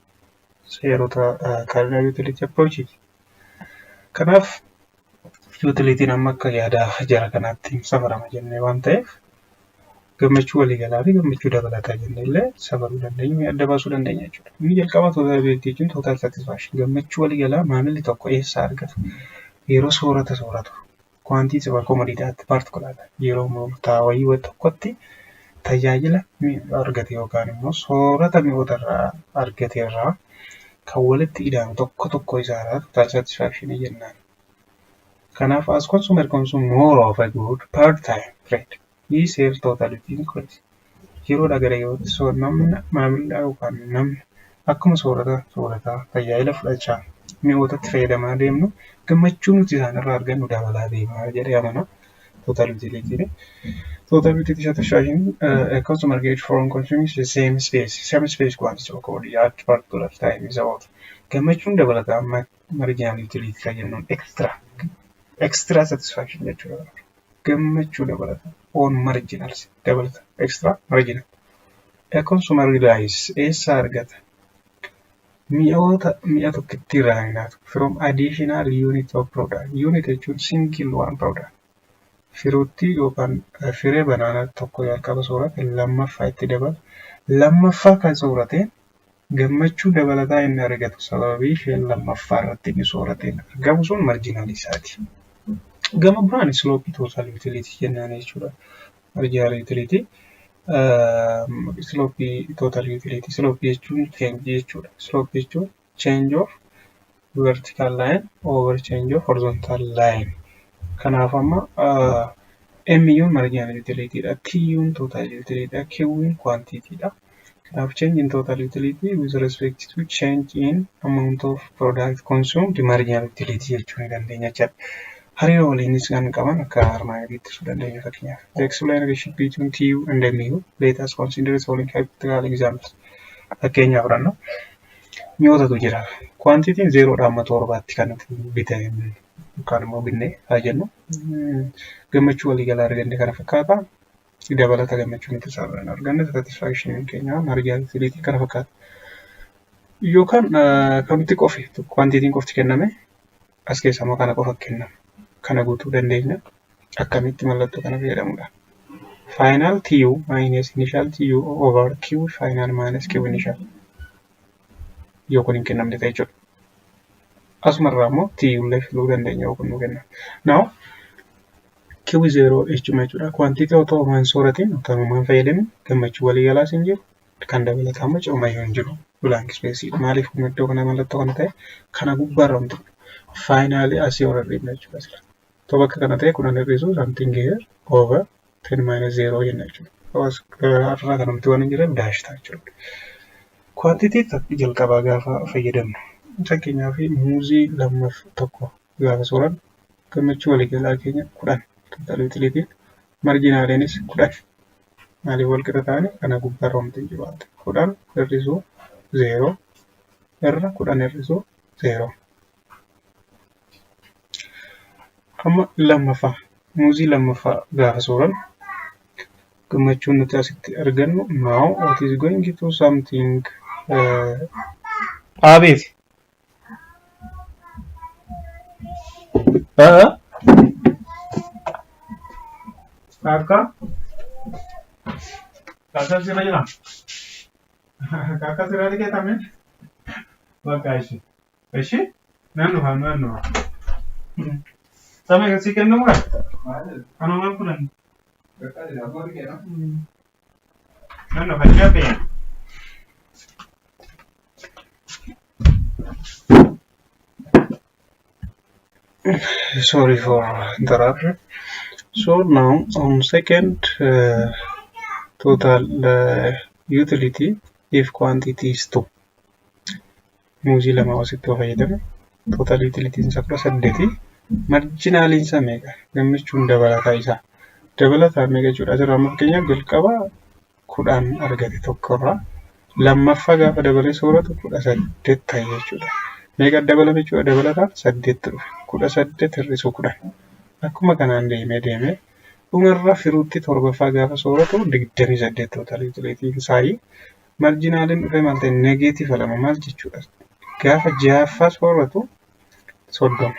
seerota cardinal utility approach. Kanaaf utilityn amma akka yaada jara kanaatti safarama jennee waan ta'eef, gammachuu waliigalaa fi gammachuu dabalataa jennee illee safaruu dandeenya, adda baasuu dandeenya jechuudha. Inni jalqaba total utility jechuun total satisfaction, gammachuu waliigalaa maamilli tokko eessaa argatu? Yeroo soorata sooratu, quantity of commodity particular, yeroo murtaawaa wayii tokkotti tajaajila argate yookaan immoo soorata mi'oota irraa argate irraa kan walitti ida'amu tokko tokko isaarraa total satisfaction jennaan. Kanaaf as consumer consume more of a good per time period, his her total utility increase. Yeroodhaa gara yerootti so namni maamilli yookaan namni akkuma soorata soorataa, tajaajila fudhachaa, mi'ootatti fayyadamaa deemnu gammachuu nuti isaanirraa argannu dabalaa deemaa jedhee amana. Total utility. Total utility satisfaction a consumer gets from consuming the same space quantity of commodity at particular time is about gammachuun dabalataa marginal utility kan jennuun extra satisfaction jechuudha. Gammachuu dabalataa on marginals dabalata, extra marginal. A consumer realize eessaa argata? Mi'oota mi'a tokkotti irraa nyaatu from additional unit of product. Unit jechuun single one product. Fruitii yookaan firee banana tokko jalqaba soorate, lammaffaa itti dabala. Lammaffaa kan soorate Gammachuu dabalataa inni argatu sababii isheen lammaffaa irratti inni soorateen argamu sun marginal isaati. Gama biraan slope total utility jennaan jechuudha. Marginal utility, slope total utility, slope jechuun change jechuudha. Slope jechuun change of vertical line over change of horizontal line. Kanaaf amma MU'n marginal utility dha. TU'n total utility dha. Q'n quantity dha. Kanaaf change in total utility with respect to change in amount of product consumed marginal utility jechuu ni dandeenya jechaadha. Hariiroo waliinis kan qaban akka armaan gadiitti ibsuu dandeenya fakkeenyaaf. The explain relationship between TU and MU. Let us consider the following hypothetical examples. Fakkeenyaaf fudhannu. Mi'ootatu jira. Quantityn zeeroodhaa amma torbaatti kan nuti bitame yookaan immoo binnee haa jennu. Gammachuu waliigalaa arganne kana fakkaata. Dabalata gammachuu nuti isaan arganne satisfaction keenya marginal utility kana fakkaata. Yookaan kamti qofi quantityn qofti kenname as keessa immoo kana qofa kenname. Kana guutuu dandeenya. Akkamitti mallattoo kana fayyadamuudha. Final TU minus initial TU over Q final minus Q initial. Yoo kun hin kennamne ta'e jechuudha. Asumarraa immoo TU illee filuu dandeenya yoo kun nu kenna. Now Q zero jechuudha jechuudha. Quantity otoo homaa hin sooratiin otoo homaa hin fayyadamin gammachuu waliigalaas hin jiru. Kan dabalataa immoo coomayyuu hin jiru. Blank space. Maaliif kun iddoo kana mallattoo kana ta'e kana gubbaarra wanti finally asii ol hir'ifna jechuudha sila. Otoo bakka kana ta'e kudhan hir'isu something here over 10 minus 0 jenna jechuudha. Irraa kanumti waan hin jirreef dash ta'a jechuudha. Quantity jalqabaa gaafa fayyadamnu fakkeenyaaf muuzii lamaaf tokko gaafa soorannu gammachuu waliigalaa keenya 10 total utilityn marginaliinis 10 maaliif wal qixa ta'anii kana gubbaarra wanti hin jiru waan ta'eef 10 hir'isuu zeeroo irra 10 hir'isuu zeeroo. Amma lammaffaa muuzii lammaffaa gaafa soorannu gammachuun nuti asitti argannu now what is going to something dhaabeeti. Kaakkaa kaakkaa sirra jira. Kaakkaa sirra dhiqatame. Bakka ishee. Ishee nan dhufa nan dhufa. Samee si kennamu kan? Kanumaan fudhanne. Nan dhufa jabee. Sorry for interruption. So now on second total utility if quantity is 2. Muuzii lama asitti yoo fayyadame total utility isaa 18, marginaliin isaa meeqa? Gammachuun dabalataa isaa dabalataa meeqa jechuudha. Asirraa amma fakkeenyaaf jalqaba 10 argate tokkorraa lammaffaa gaafa dabalee sooratu 18 ta'e jechuudha. Meeqa dabalame jechuudha? Dabalataan saddeetti dhufe. 18 hir'isuu 10. Akkuma kanaan deemee deemee dhumarra firuutti torbaffaa gaafa sooratu 28 total utilityn isaa marginaliin dhufee maal ta'e? Negative 2 maal jechuudha? Gaafa ja'affaa sooratu 30.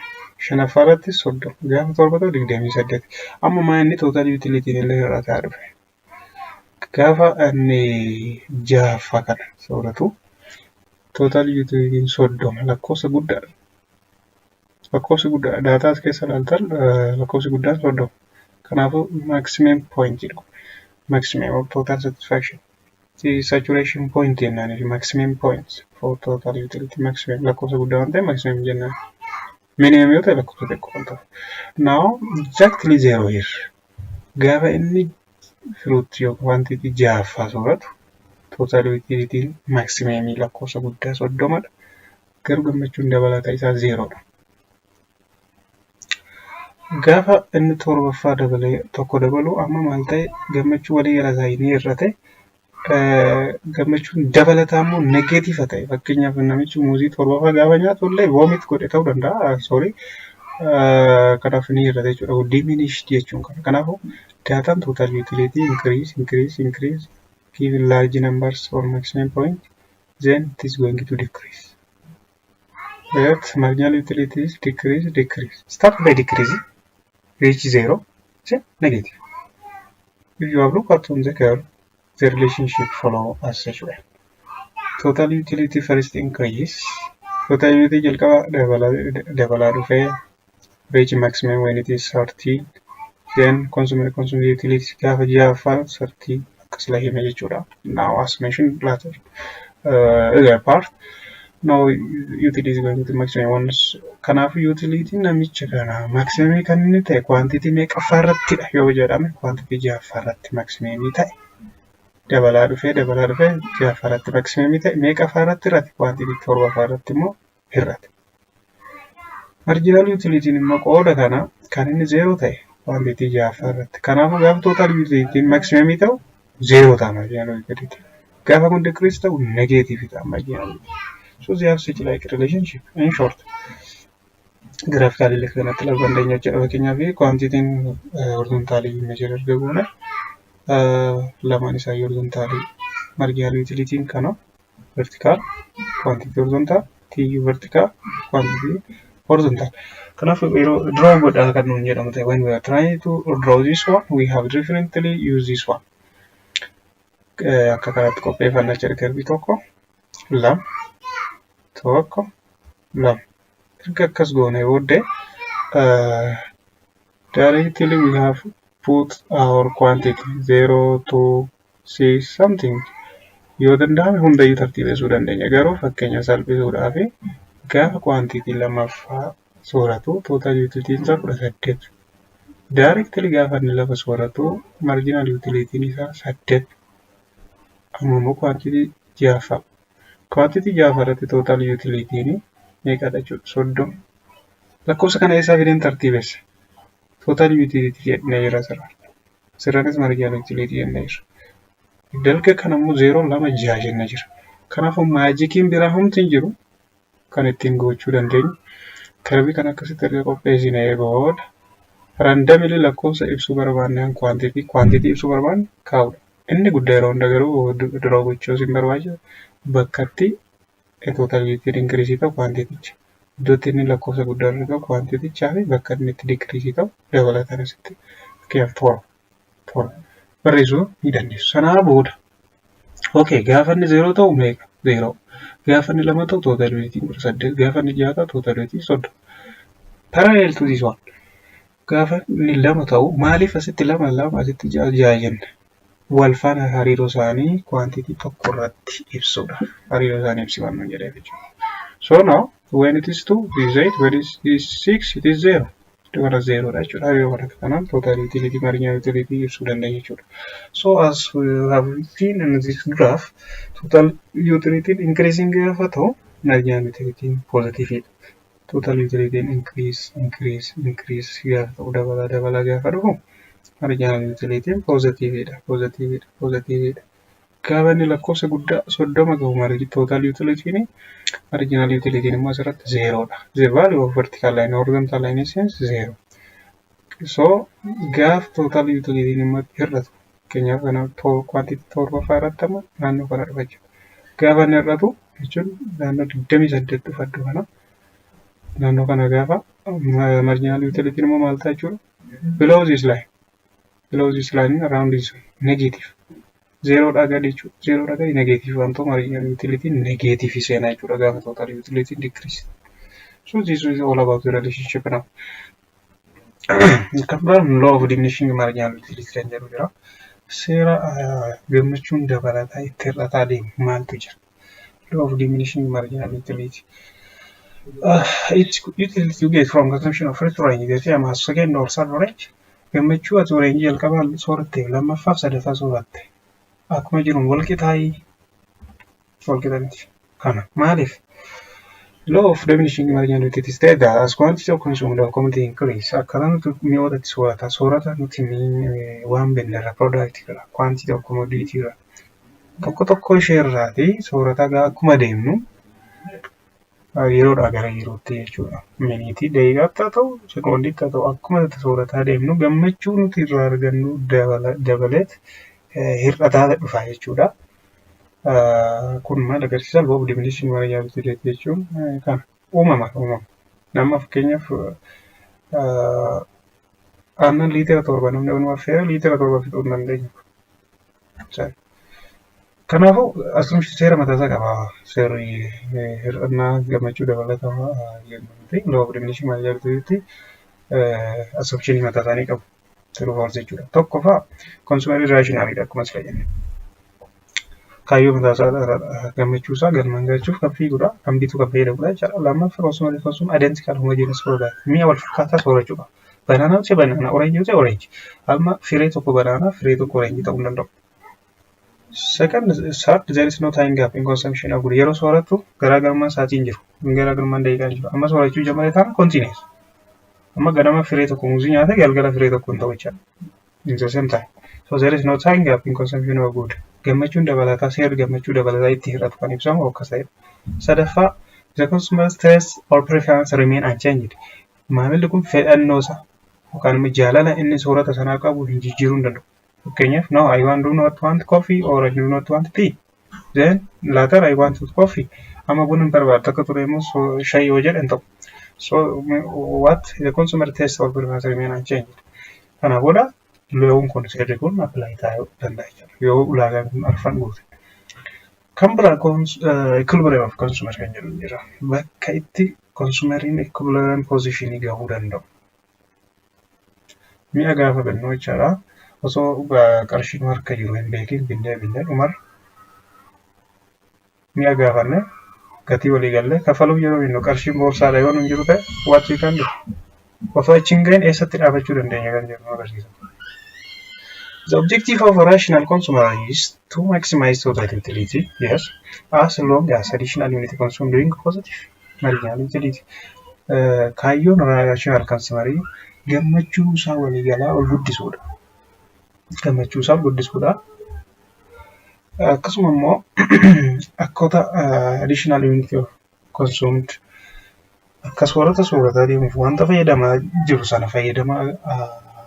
Shanaffaa irratti 30. Gaafa torba ta'u 28. Amma maa inni total utilityn illee hir'ataa dhufe. Gaafa inni ja'affaa kana sooratu total utilityn 30 lakkoofsa guddaadha. Lakkoofsi guddaadha. Data as keessa ilaaltan lakkoofsi guddaan 30. Kanaafuu maximum point jedhu. Maximum of total satisfaction. The saturation point jennaan maximum point for total utility maximum lakkoofsa guddaa waan ta'eef maximum jennaan. Minimum yoo ta'e lakkoofsa xiqqoo waan ta'eef. Now exactly zero here. Gaafa inni fruit yookaan quantity ja'affaa sooratu total utilityn maximum lakkoofsa guddaa 30dha. Garuu gammachuun dabalataa isaa zeeroodha. Gaafa inni torbaffaa dabalee tokko dabalu amma maal ta'e? Gammachuu walii gala isaa ni hir'ate. Gammachuun dabalataa immoo negative ta'e. Fakkeenyaaf namichi muuzii torbaffaa gaafa nyaatu illee vomit godhe ta'uu danda'a. Sorry. Kanaaf ni hir'ate jechuudha. Diminished jechuun kana. Kanaafuu daataan total utility increase, increase, increase given large numbers or maximum point, then it is going to decrease. But marginal utility is decrease, decrease. Start by decreasing, reach zero, then negative. If you have looked at on the curve, the relationship follow as such way. Total utility first increase. Total utility jalqaba dabalaa dhufee reach maximum when it is 30. Then consumer consume utility gaafa ja'affaa 30 akkas la hime jechuudha. Now, as mentioned later, other part, now utility is going to maximum once. Kanaaf utility namicha kana maximum kan inni ta'e quantity meeqaffaa irrattidha yoo jedhame, quantity ja'affaa irratti maximum ta'e. Dabalaa dhufee, dabalaa dhufee, ja'affaa irratti maximum ta'e. Meeqaffaa irratti hir'ate? Quantity torbaffaa irratti immoo hir'ate. Marginal utility immoo qooda kana kan inni zeeroo ta'e quantity ja'affaa irratti. Kanaafuu gaafa total utility maximum ta'u zeeroo ta'a marginal utility. Gaafa kun decrease ta'u negative ta'a marginal utility. So they have such like relationship. In short, graphically kanatti ilaaluu dandeenya jechuudha. Fakkeenyaaf, quantityn horizontally measure erga goone, lamaan isaa horizontally, marginal utilityn kana vertical, quantity horizontal, TU vertical, quantity horizontal. Kanaaf yeroo draw godhaa kan nuun jedhamu ta'e, when we are trying to draw this one, we have differently use this one. Akka kanatti qopheeffannaa jedha. Curve tokko, lama, tokko, lama. Erga akkas goone booddee, directly we have put our quantity 0, 2, 6 something. Yoo danda'ame hundayyuu tartiibessuu dandeenya, garuu fakkeenya salphisuudhaaf gaafa quantity lammaffaa sooratu total utilityn isaa 18. Directly gaafa inni lafa sooratu marginal utilityn isaa 8. Amma immoo quantity ja'affaa. Quantity ja'affaa irratti total utilityn meeqadha jechuudha? 30. Lakkoofsa kana eessaa fideen tartiibesse? Total utility jennee jira asirra. Asirranis marginal utility jennee jira. Dalga kana immoo zeeroo, lama, ja'a jennee jira. Kanaafuu magiciin biraa homti hin jiru kan ittiin gochuu dandeenyu. Curve kana akkasitti erga qopheessinee booda randomly lakkoofsa ibsuu barbaanne, quantity ibsuu barbaanne kaa'udha. Inni guddaa yeroo hunda garuu draw gochuu hin barbaachisu, bakkatti total utility increase ta'u quantitycha. Iddootti inni lakkoofsa guddaa irra gahu quantitychaa fi bakka inni itti decrease ta'u dabalataan asitti, fakkeenyaaf, 7, 7 barreessuu ni dandeessu. Sanaa booda, okay, gaafa inni zeeroo ta'u meeqa? Zeeroo. Gaafa inni lama ta'u total utilityn 18. Gaafa inni jaha ta'u total utilityn 30. Parallel to this one. Gaafa inni lama ta'u maaliif asitti lama, lama, asitti ja'a, ja'a jenna? Wal faana hariiroo isaanii quantity tokko irratti ibsuudha. Hariiroo isaanii ibsi waan nuun jedheef jechuudha. So now when it is 2, it is 8, when it is 6, it is 0. Iddoo kana zeeroodha jechuudha. Hariiroo kana kanaan total utility, marginal utility ibsuu dandeenya jechuudha. So as we have seen in this graph, total utility increasing gaafa ta'u marginal utility positive dha. Total utility increase, increase, increase gaafa ta'u, dabalaa dabalaa gaafa dhufu marginal utility positive dha, positive dha, positive dha. Gaafa inni lakkoofsa guddaa 30 gahu total utility, marginal utility immoo asirratti zeeroodha. The value of vertical line, horizontal line is zero. So gaafa total utility immoo hir'atu, fakkeenyaaf, kana quantity torbaffaa irratti amma naannoo kana dhufa jechuudha. Gaafa inni hir'atu jechuun naannoo 28 dhufa iddoo kana. Naannoo kana gaafa marginal utility immoo maal ta'a jechuudha? Below this line. Below this line, around this negative. Zeeroodhaa gadi jechuudha. Zeeroodhaa gadi negative waan ta'u marginal utility negative seenaa jechuudha gaafa total utility decrease. So this is all about the relationship now. Kan biraan law of diminishing marginal utility kan jedhu jira. Seera gammachuun dabalataa itti hir'ataa deemu maaltu jira? Law of diminishing marginal utility. It's utility you get from consumption of first orange the same as second or third orange. Gammachuu ati orange jalqabaa sooratte, lammaffaaf sadaffaa sooratte akkuma jiruun wal qixaayii? Wal qixa miti. Kana maaliif? Law of diminishing marginal utility state that as quantity of consumed of commodity increase, akkaataa nuti mi'oota itti soorata soorata nuti waan binnerra, product irra, quantity of commodity irra, tokko tokko ishee irraati soorata akkuma deemnu yeroodhaa gara yerootti jechuudha. Miniitii, daqiiqaatti haa ta'u, sekoondiitti haa ta'u, akkuma soorataa deemnu gammachuu nuti irraa argannu dabaleet hir'ataa dhufa jechuudha. Kun maal agarsiisa? Law of diminishing marginal utility jechuun kana uumama uumama. Nama fakkeenyaaf aannan liitira 7 namni walumaa affeere liitira 7 fixuu hin dandeenyu. Kanaafuu assumption seera mataa isaa qaba. Seerri hir'annaa gammachuu dabalataa jennuuti. Law of diminishing marginal utility assumption mataa isaanii qabu. True false jechuudha. Tokkoffaa, consumer rationalidha akkuma sila jenne. Kaayyoo mataa isaa, gammachuu isaa galmaan gahuuf kan fiigudha. Kan bitu, kan fayyadamudha jechaadha. Lammaffaa, consumer consume identical homogeneous product. Mi'a wal fakkaataa soorachuu qaba. Banana yoo ta'e banana, orange yoo ta'e orange. Amma firee tokko banana, firee tokko orange ta'uu hin danda'u. Second, third, there is no time gap in consumption of good. Yeroo soorattu garaagarummaan sa'aatii hin jiru. Garaagarummaan daqiiqaa hin jiru. Amma soorachuu jalqabee taana continuous. Amma ganama firee tokko muuzii nyaate, galgala firee tokko hin ta'u jechaadha. In the same time. So there is no time gap in consumption of good. Gammachuun dabalataa, seerri gammachuu dabalataa itti hir'atu kan ibsamu akkas ta'edha. Sadaffaa, the consumer's taste or preference remain unchanged. Maamilli kun fedhannoo isaa yookaan immoo jaalala inni soorata sanaa qabu hin jijjiiruu hin danda'u. Fakkeenyaaf, no, I want do not want coffee or I do not want tea. Then later I want coffee. Amma buna hin barbaadu, takka ture immoo shaayii yoo jedhan ta'u. So what the consumer taste or preference remain unchanged. Kana booda loon kun, seerri kun apply ta'uu danda'a jechuudha. Yoo ulaagaan kun arfan guute. Kan biraa equilibrium of consumer kan jedhu jira. Bakka itti consumeriin equilibrium positionii gahuu danda'u. Mi'a gaafa binnu jechaadha. Osoo qarshiin harka jiru hin beekin binnee binnee dhumarra mi'a gaafanne, gatii walii gallee kafaluuf yeroo binnu, qarshiin boorsaadha yoo nun jiru ta'e, what we can do? Osoo achi hin gahin eessatti dhaabachuu dandeenya kan jedhu nu agarsiisa. The objective of a rational consumer is to maximize total utility, yes, as long as additional unit consumed bring positive marginal utility. Kaayyoon rational consumerii gammachuu isaa waliigalaa ol guddisuudha. Gammachuu isaa ol guddisuudha. Akkasuma immoo akkota additional unit of consumed akka soorata soorataa deemuuf wanta fayyadamaa jiru sana fayyadamaa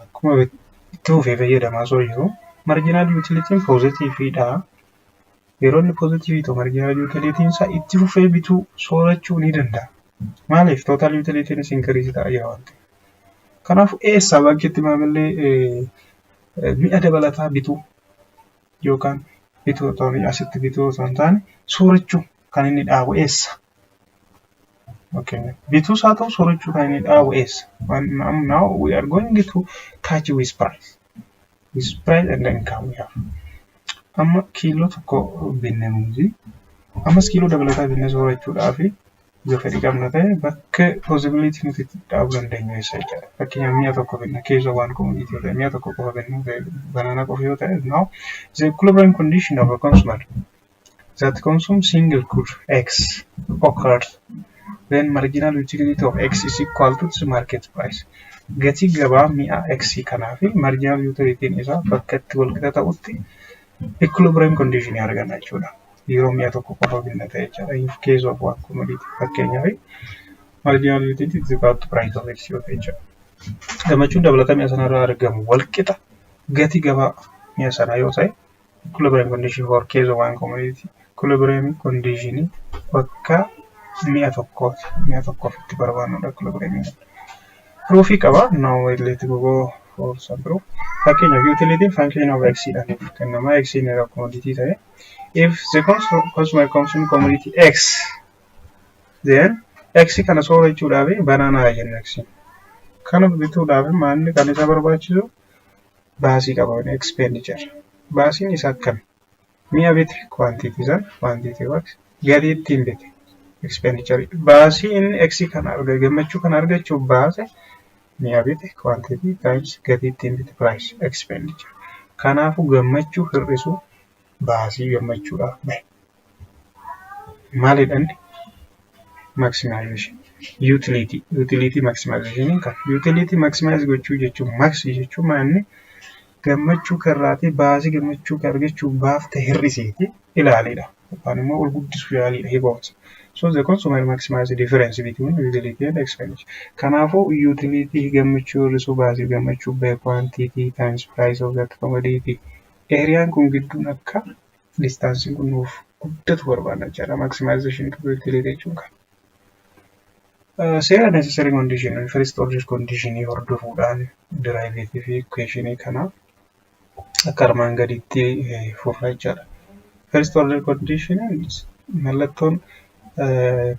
akkuma itti fufee fayyadamaa osoo jiru marginal utilityn positiveiidha. Yeroo inni positive ta'u, marginal utilityn isaa itti fufee bituu, soorachuu ni danda'a. Maaliif? Total utilityn increase ta'aa jira waan ta'eef. Kanaaf eessa bakki itti maamilli mi'a dabalataa bituu yookaan bituu otoo asitti bituu osoo hin taane soorachuu kan inni dhaabu eessa? Bituus haa ta'u soorachuu kan inni dhaabu eessa? Now we are going to catch with price. With price and income we have. Amma kiiloo tokko binne muuzii, ammas kiiloo dabalataa binne soorachuudhaaf yoo fedhii qabna ta'e, bakka possibility nuti itti dhaabuu dandeenyu eessa jechaadha. Fakkeenyaaf, mi'a tokko binna keessa waan commodity yoo ta'e, mi'a tokko qofa binna ta'e, banana qofa yoo ta'e, now the equilibrium condition of a consumer that consume single good X occurs then marginal utility of X is equal to its market price. Gatii gabaa mi'a X kanaa fi marginal utility isaa bakka itti walqixa ta'utti equilibrium condition arganna jechuudha. Yeroo mi'a tokko qofa binna ta'e jechuudha. In case of one commodity, fakkeenyaaf, marginal utility is equal to price of X yoo ta'e jechuudha. Gammachuun dabalataa mi'a sanarraa argamu walqixa gatii gabaa mi'a sanaa yoo ta'e, equilibrium condition for case of one commodity, equilibrium condition bakka mi'a tokkooti. Mi'a tokkoof itti barbaannudha equilibrium. Proofii qaba. Now let go for some proof. Fakkeenyaaf, utility function of x dhaan kennama. X inni commodity ta'e. If the consumer consume commodity X, then X kana soorachuudhaaf banana jenna X. Kana bituudhaaf maalli kan isa barbaachisu baasii qaba, expenditure. Baasiin isa akkami? Mi'a bite, quantity san, quantity x, gatii ittiin bite, expenditure. Baasii inni X kana arga, gammachuu kana argachuuf baase, mi'a bite, quantity, times gatii ittiin bite, price, expenditure. Kanaafuu gammachuu hir'isuu baasii gammachuudhaaf bahe. Maalidha inni? Maximization. Utility. Utility maximization kan. Utility maximize gochuu jechuun, max jechuun maal? Gammachuu karraatii baasii gammachuu kan argachuuf baafte hir'iseeti ilaalidha. Yookaan immoo ol guddisuu yaaliidha hiikoomsa. So the consumer maximize the difference between utility and expenditure. Kanaafuu utility gammachuu hir'isuu baasii gammachuu bahe, quantity times price of that commodity. Areaan kun gidduun akka distanceiin kun nuuf guddatu barbaadna jechaadha. Maximization of utility jechuun kana. Seera necessary condition, first order condition hordofuudhaan derivative equation kana akka armaan gaditti furra jechaadha. First order condition mallattoon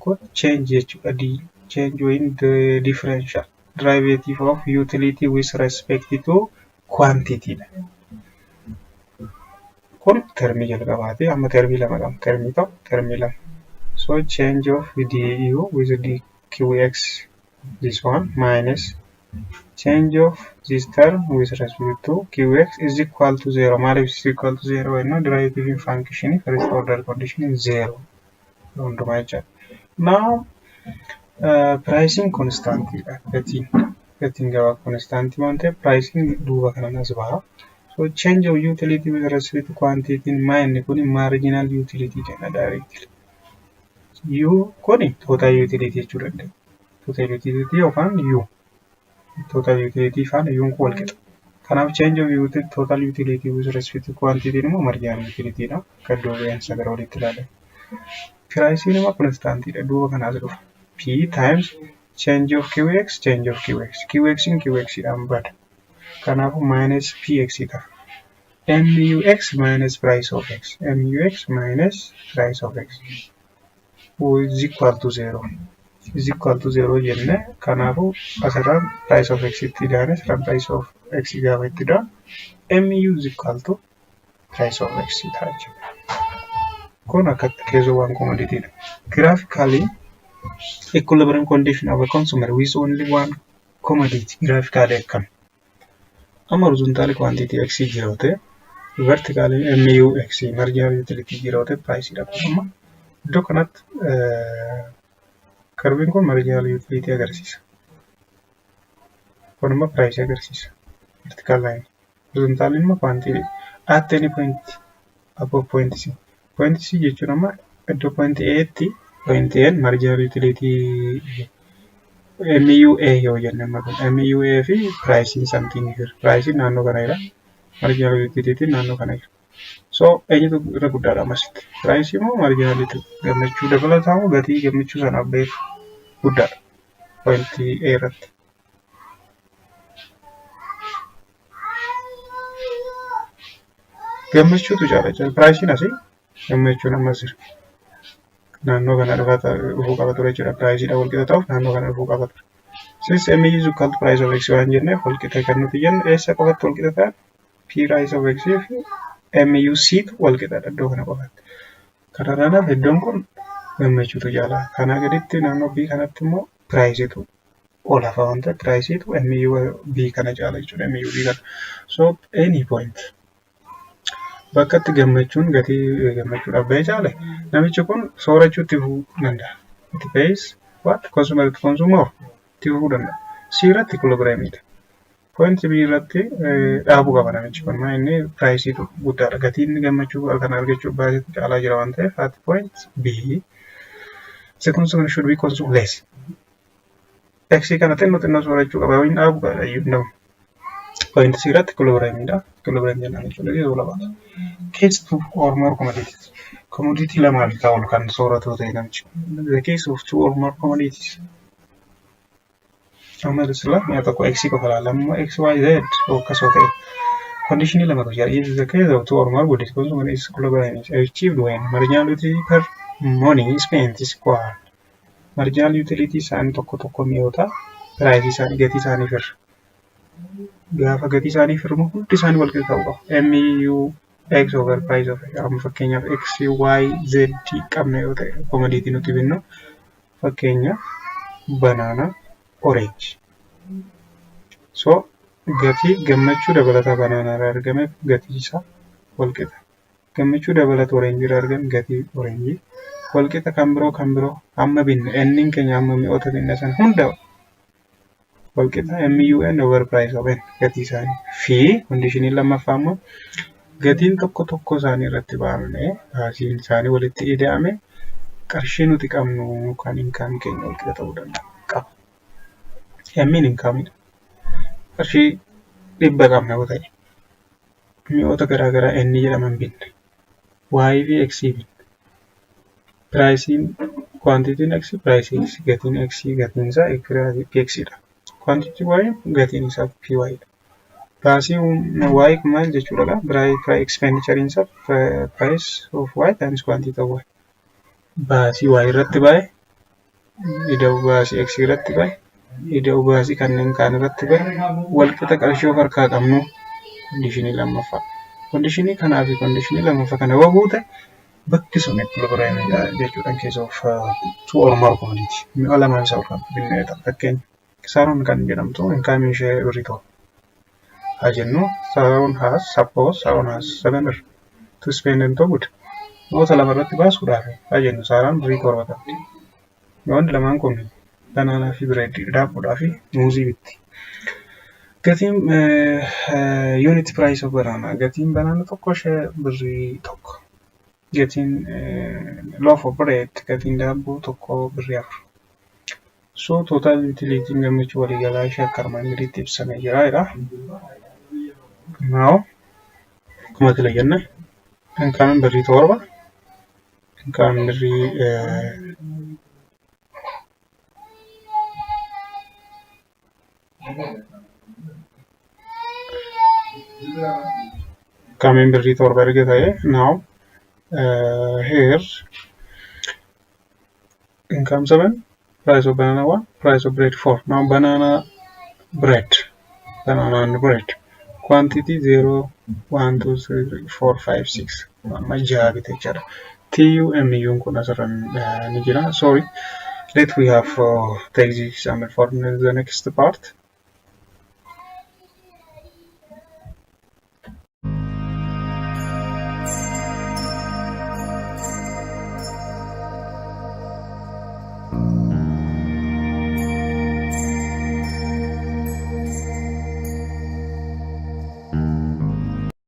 kun change jechuudha. D change in the differential derivative of utility with respect to quantity dha. Kun termii jalqabaati. Amma termii lama qabna. Termii tokko, termii lama. So change of du with dqx, this one, minus change of this term with respect to qx is equal to 0. Maaliif is equal to 0 jenna? Derivative function first order condition is 0 hundumaa jechaadha. Now pricing constant dha. Gatiin gabaa constant waan ta'eef pricing duuba kanan as baha. So change of utility with respect to quantity maa inni kun marginal utility jenna directly. U kuni total utility jechuu dandeenya. Total utility yookaan U. Total utility faana U'n kun wal qixa. Kanaaf change of utility, total utility with respect to quantity immoo marginal utility dha. Akka iddoo bu'iinsa gara olitti ilaalan. Pricing immoo constant dha. Duuba kanaas dhufa. P times change of QX, change of QX. QX in QX dhaan bada. Kanaafuu minus PX ta'a. MUX minus price of X. MUX minus price of X is equal to 0. Is equal to 0 jenne. Kanaafuu asirraan price of X itti idaane, asirraan price of X gaafa itti ida'an, MU is equal to price of X ta'a jechuudha. Kun akka case one commodity dha. Graphically, equilibrium condition of a consumer with only one commodity graphically akkam. Amma horizontal quantity X jira yoo ta'e, vertically MU X marginal utility jira yoo ta'e, price dha. Kun amma iddoo kanatti curviin kun marginal utility agarsiisa. Kun immoo price agarsiisa. Vertical line. Horizontal immoo quantity at any point above point C. Point C jechuun amma iddoo point A tti, point A marginal utility MUA yoo jenne, amma kun MUA fi pricing something jira. Pricing naannoo kana jira. Marginal utility naannoo kana jira. So eenyutu irra guddaadha ammasitti? Price moo marginal utility? Gammachuu dabalataa moo gatii gammachuu sanaaf beeku guddaadha? Point A irratti. Gammachuutu caala jechuudha. Pricing asii, gammachuun ammas jira. Naannoo kana dhufuu qaba ture jechuudha. Priceiidhaan wal qixa ta'uuf naannoo kana dhufuu qaba ture. Since M is equal to price of X waan jenneef, wal qixa kan nuti jennu eessa qofatti wal qixa ta'an? P price of X fi MUC tu wal qixadha iddoo kana qofatti. Kanarraan hafe iddoon kun gammachuutu caala. Kanaa gaditti naannoo B kanatti immoo priceiitu ol hafa waan ta'eef priceiitu MU B kana caala jechuudha. MU B kana. So any point bakka itti gammachuun gatii gammachuudhaaf bahee caale, namichi kun soorachuu itti fufuu danda'a. It pays what? Consumer to consume more itti fufuu danda'a. C irratti equilibriumidha. Point B irratti dhaabuu qaba namichi kun. Maa inni priceiitu guddaadha. Gatiin gammachuu kana argachuuf baay'eetu caalaa jira waan ta'eef, at point B the consumer should be consume less. X kana xinnoo xinnoo soorachuu qaba. Yoo hin dhaabu qaba iyyuu hin dhabu. Point C irratti equilibriumidha. Equilibrium jennaan jechuudha. Yeroo lamaadha. Case two or more commodities. Commodity lamaa fi ol kan sooratu ta'e namichi. The case of two or more commodities. Amma sila mi'a tokko X qofa ilaalla. Amma X, Y, Z akkasoo ta'e. Conditionii lamatu jira. If the case of two or more goods, consumer is equilibrium is achieved when marginal utility per money spent is equal. Marginal utility isaanii tokko tokko mi'oota price isaanii gatii isaanii firra. Gaafa gatii isaanii firmu hundi isaanii wal qixa ta'uu qabu. MU X over price of X. Amma fakkeenyaaf X, Y, Z qabna yoo ta'e, commodity nuti binnu fakkeenyaaf banana, orange. So gatii gammachuu dabalataa banana irraa argame gatii isaa wal qixa. Gammachuu dabalata orange irraa argame gatii orange wal qixa, kan biroo hamma binne N keenya hamma mi'oota binne sana hunda wal qixa, MUN over price of N gatii isaanii fi conditionii lammaffaa immoo gatiin tokko tokko isaanii irratti baafne baasiin isaanii walitti ida'ame qarshii nuti qabnu kan income keenya wal qixa ta'uu danda'a qaba. M'n incomeidha. Qarshii 100 qabna yoo ta'e, mi'oota garaagaraa N jedhaman binne. Y fi X binne. Priceiin quantityn X price X, gatiin X gatiin isaa X dha. Quantity Y gatiin isaa PY dha. Baasii Y maal jechuudha? Price expenditure isaa price of Y times quantity of Y. Baasii Y irratti ba'e ida'u baasii X irratti ba'e ida'u baasii kanneen kaan irratti ba'e walqixa qarshii of harkaa qabnu conditionii lammaffaa. Conditionii kanaa fi conditionii lammaffaa kana yoo guute, bakki sun equilibrium jechuudha in case of two or more commodity. Mi'a lamaan isaa ol binnee ta'a. Fakkeenya, Saaroon kan jedhamtu income ishee birrii 7 haa jennu. Saaroon has, suppose Saaroon has 7 birr to spend on good. Mi'oota lama irratti baasuudhaaf haa jennu, Saaraan birrii 7 qabdi. Mi'oonni lamaan kun banana fi bread, daabboodhaa fi muuzii bitti. Gatiin unit price of banana, gatiin banana tokko ishee birrii 1. Gatiin loaf of bread, gatiin daabboo tokko birrii 4. So total utility gammachuu waliigalaa ishee akka armaan gadiitti ibsamee jira jedha. Now, akkuma sila jenne, income birrii 7, income birrii 7 erga ta'e, now here income 7, price of banana 1, price of bread 4. Now banana bread, banana and bread quantity 0, 1, 2, 3, 4, 5, 6, amma jaha bite jechaadha. TUMU'n kun asirra ni jira. Sorry, let we have take this example for the next part.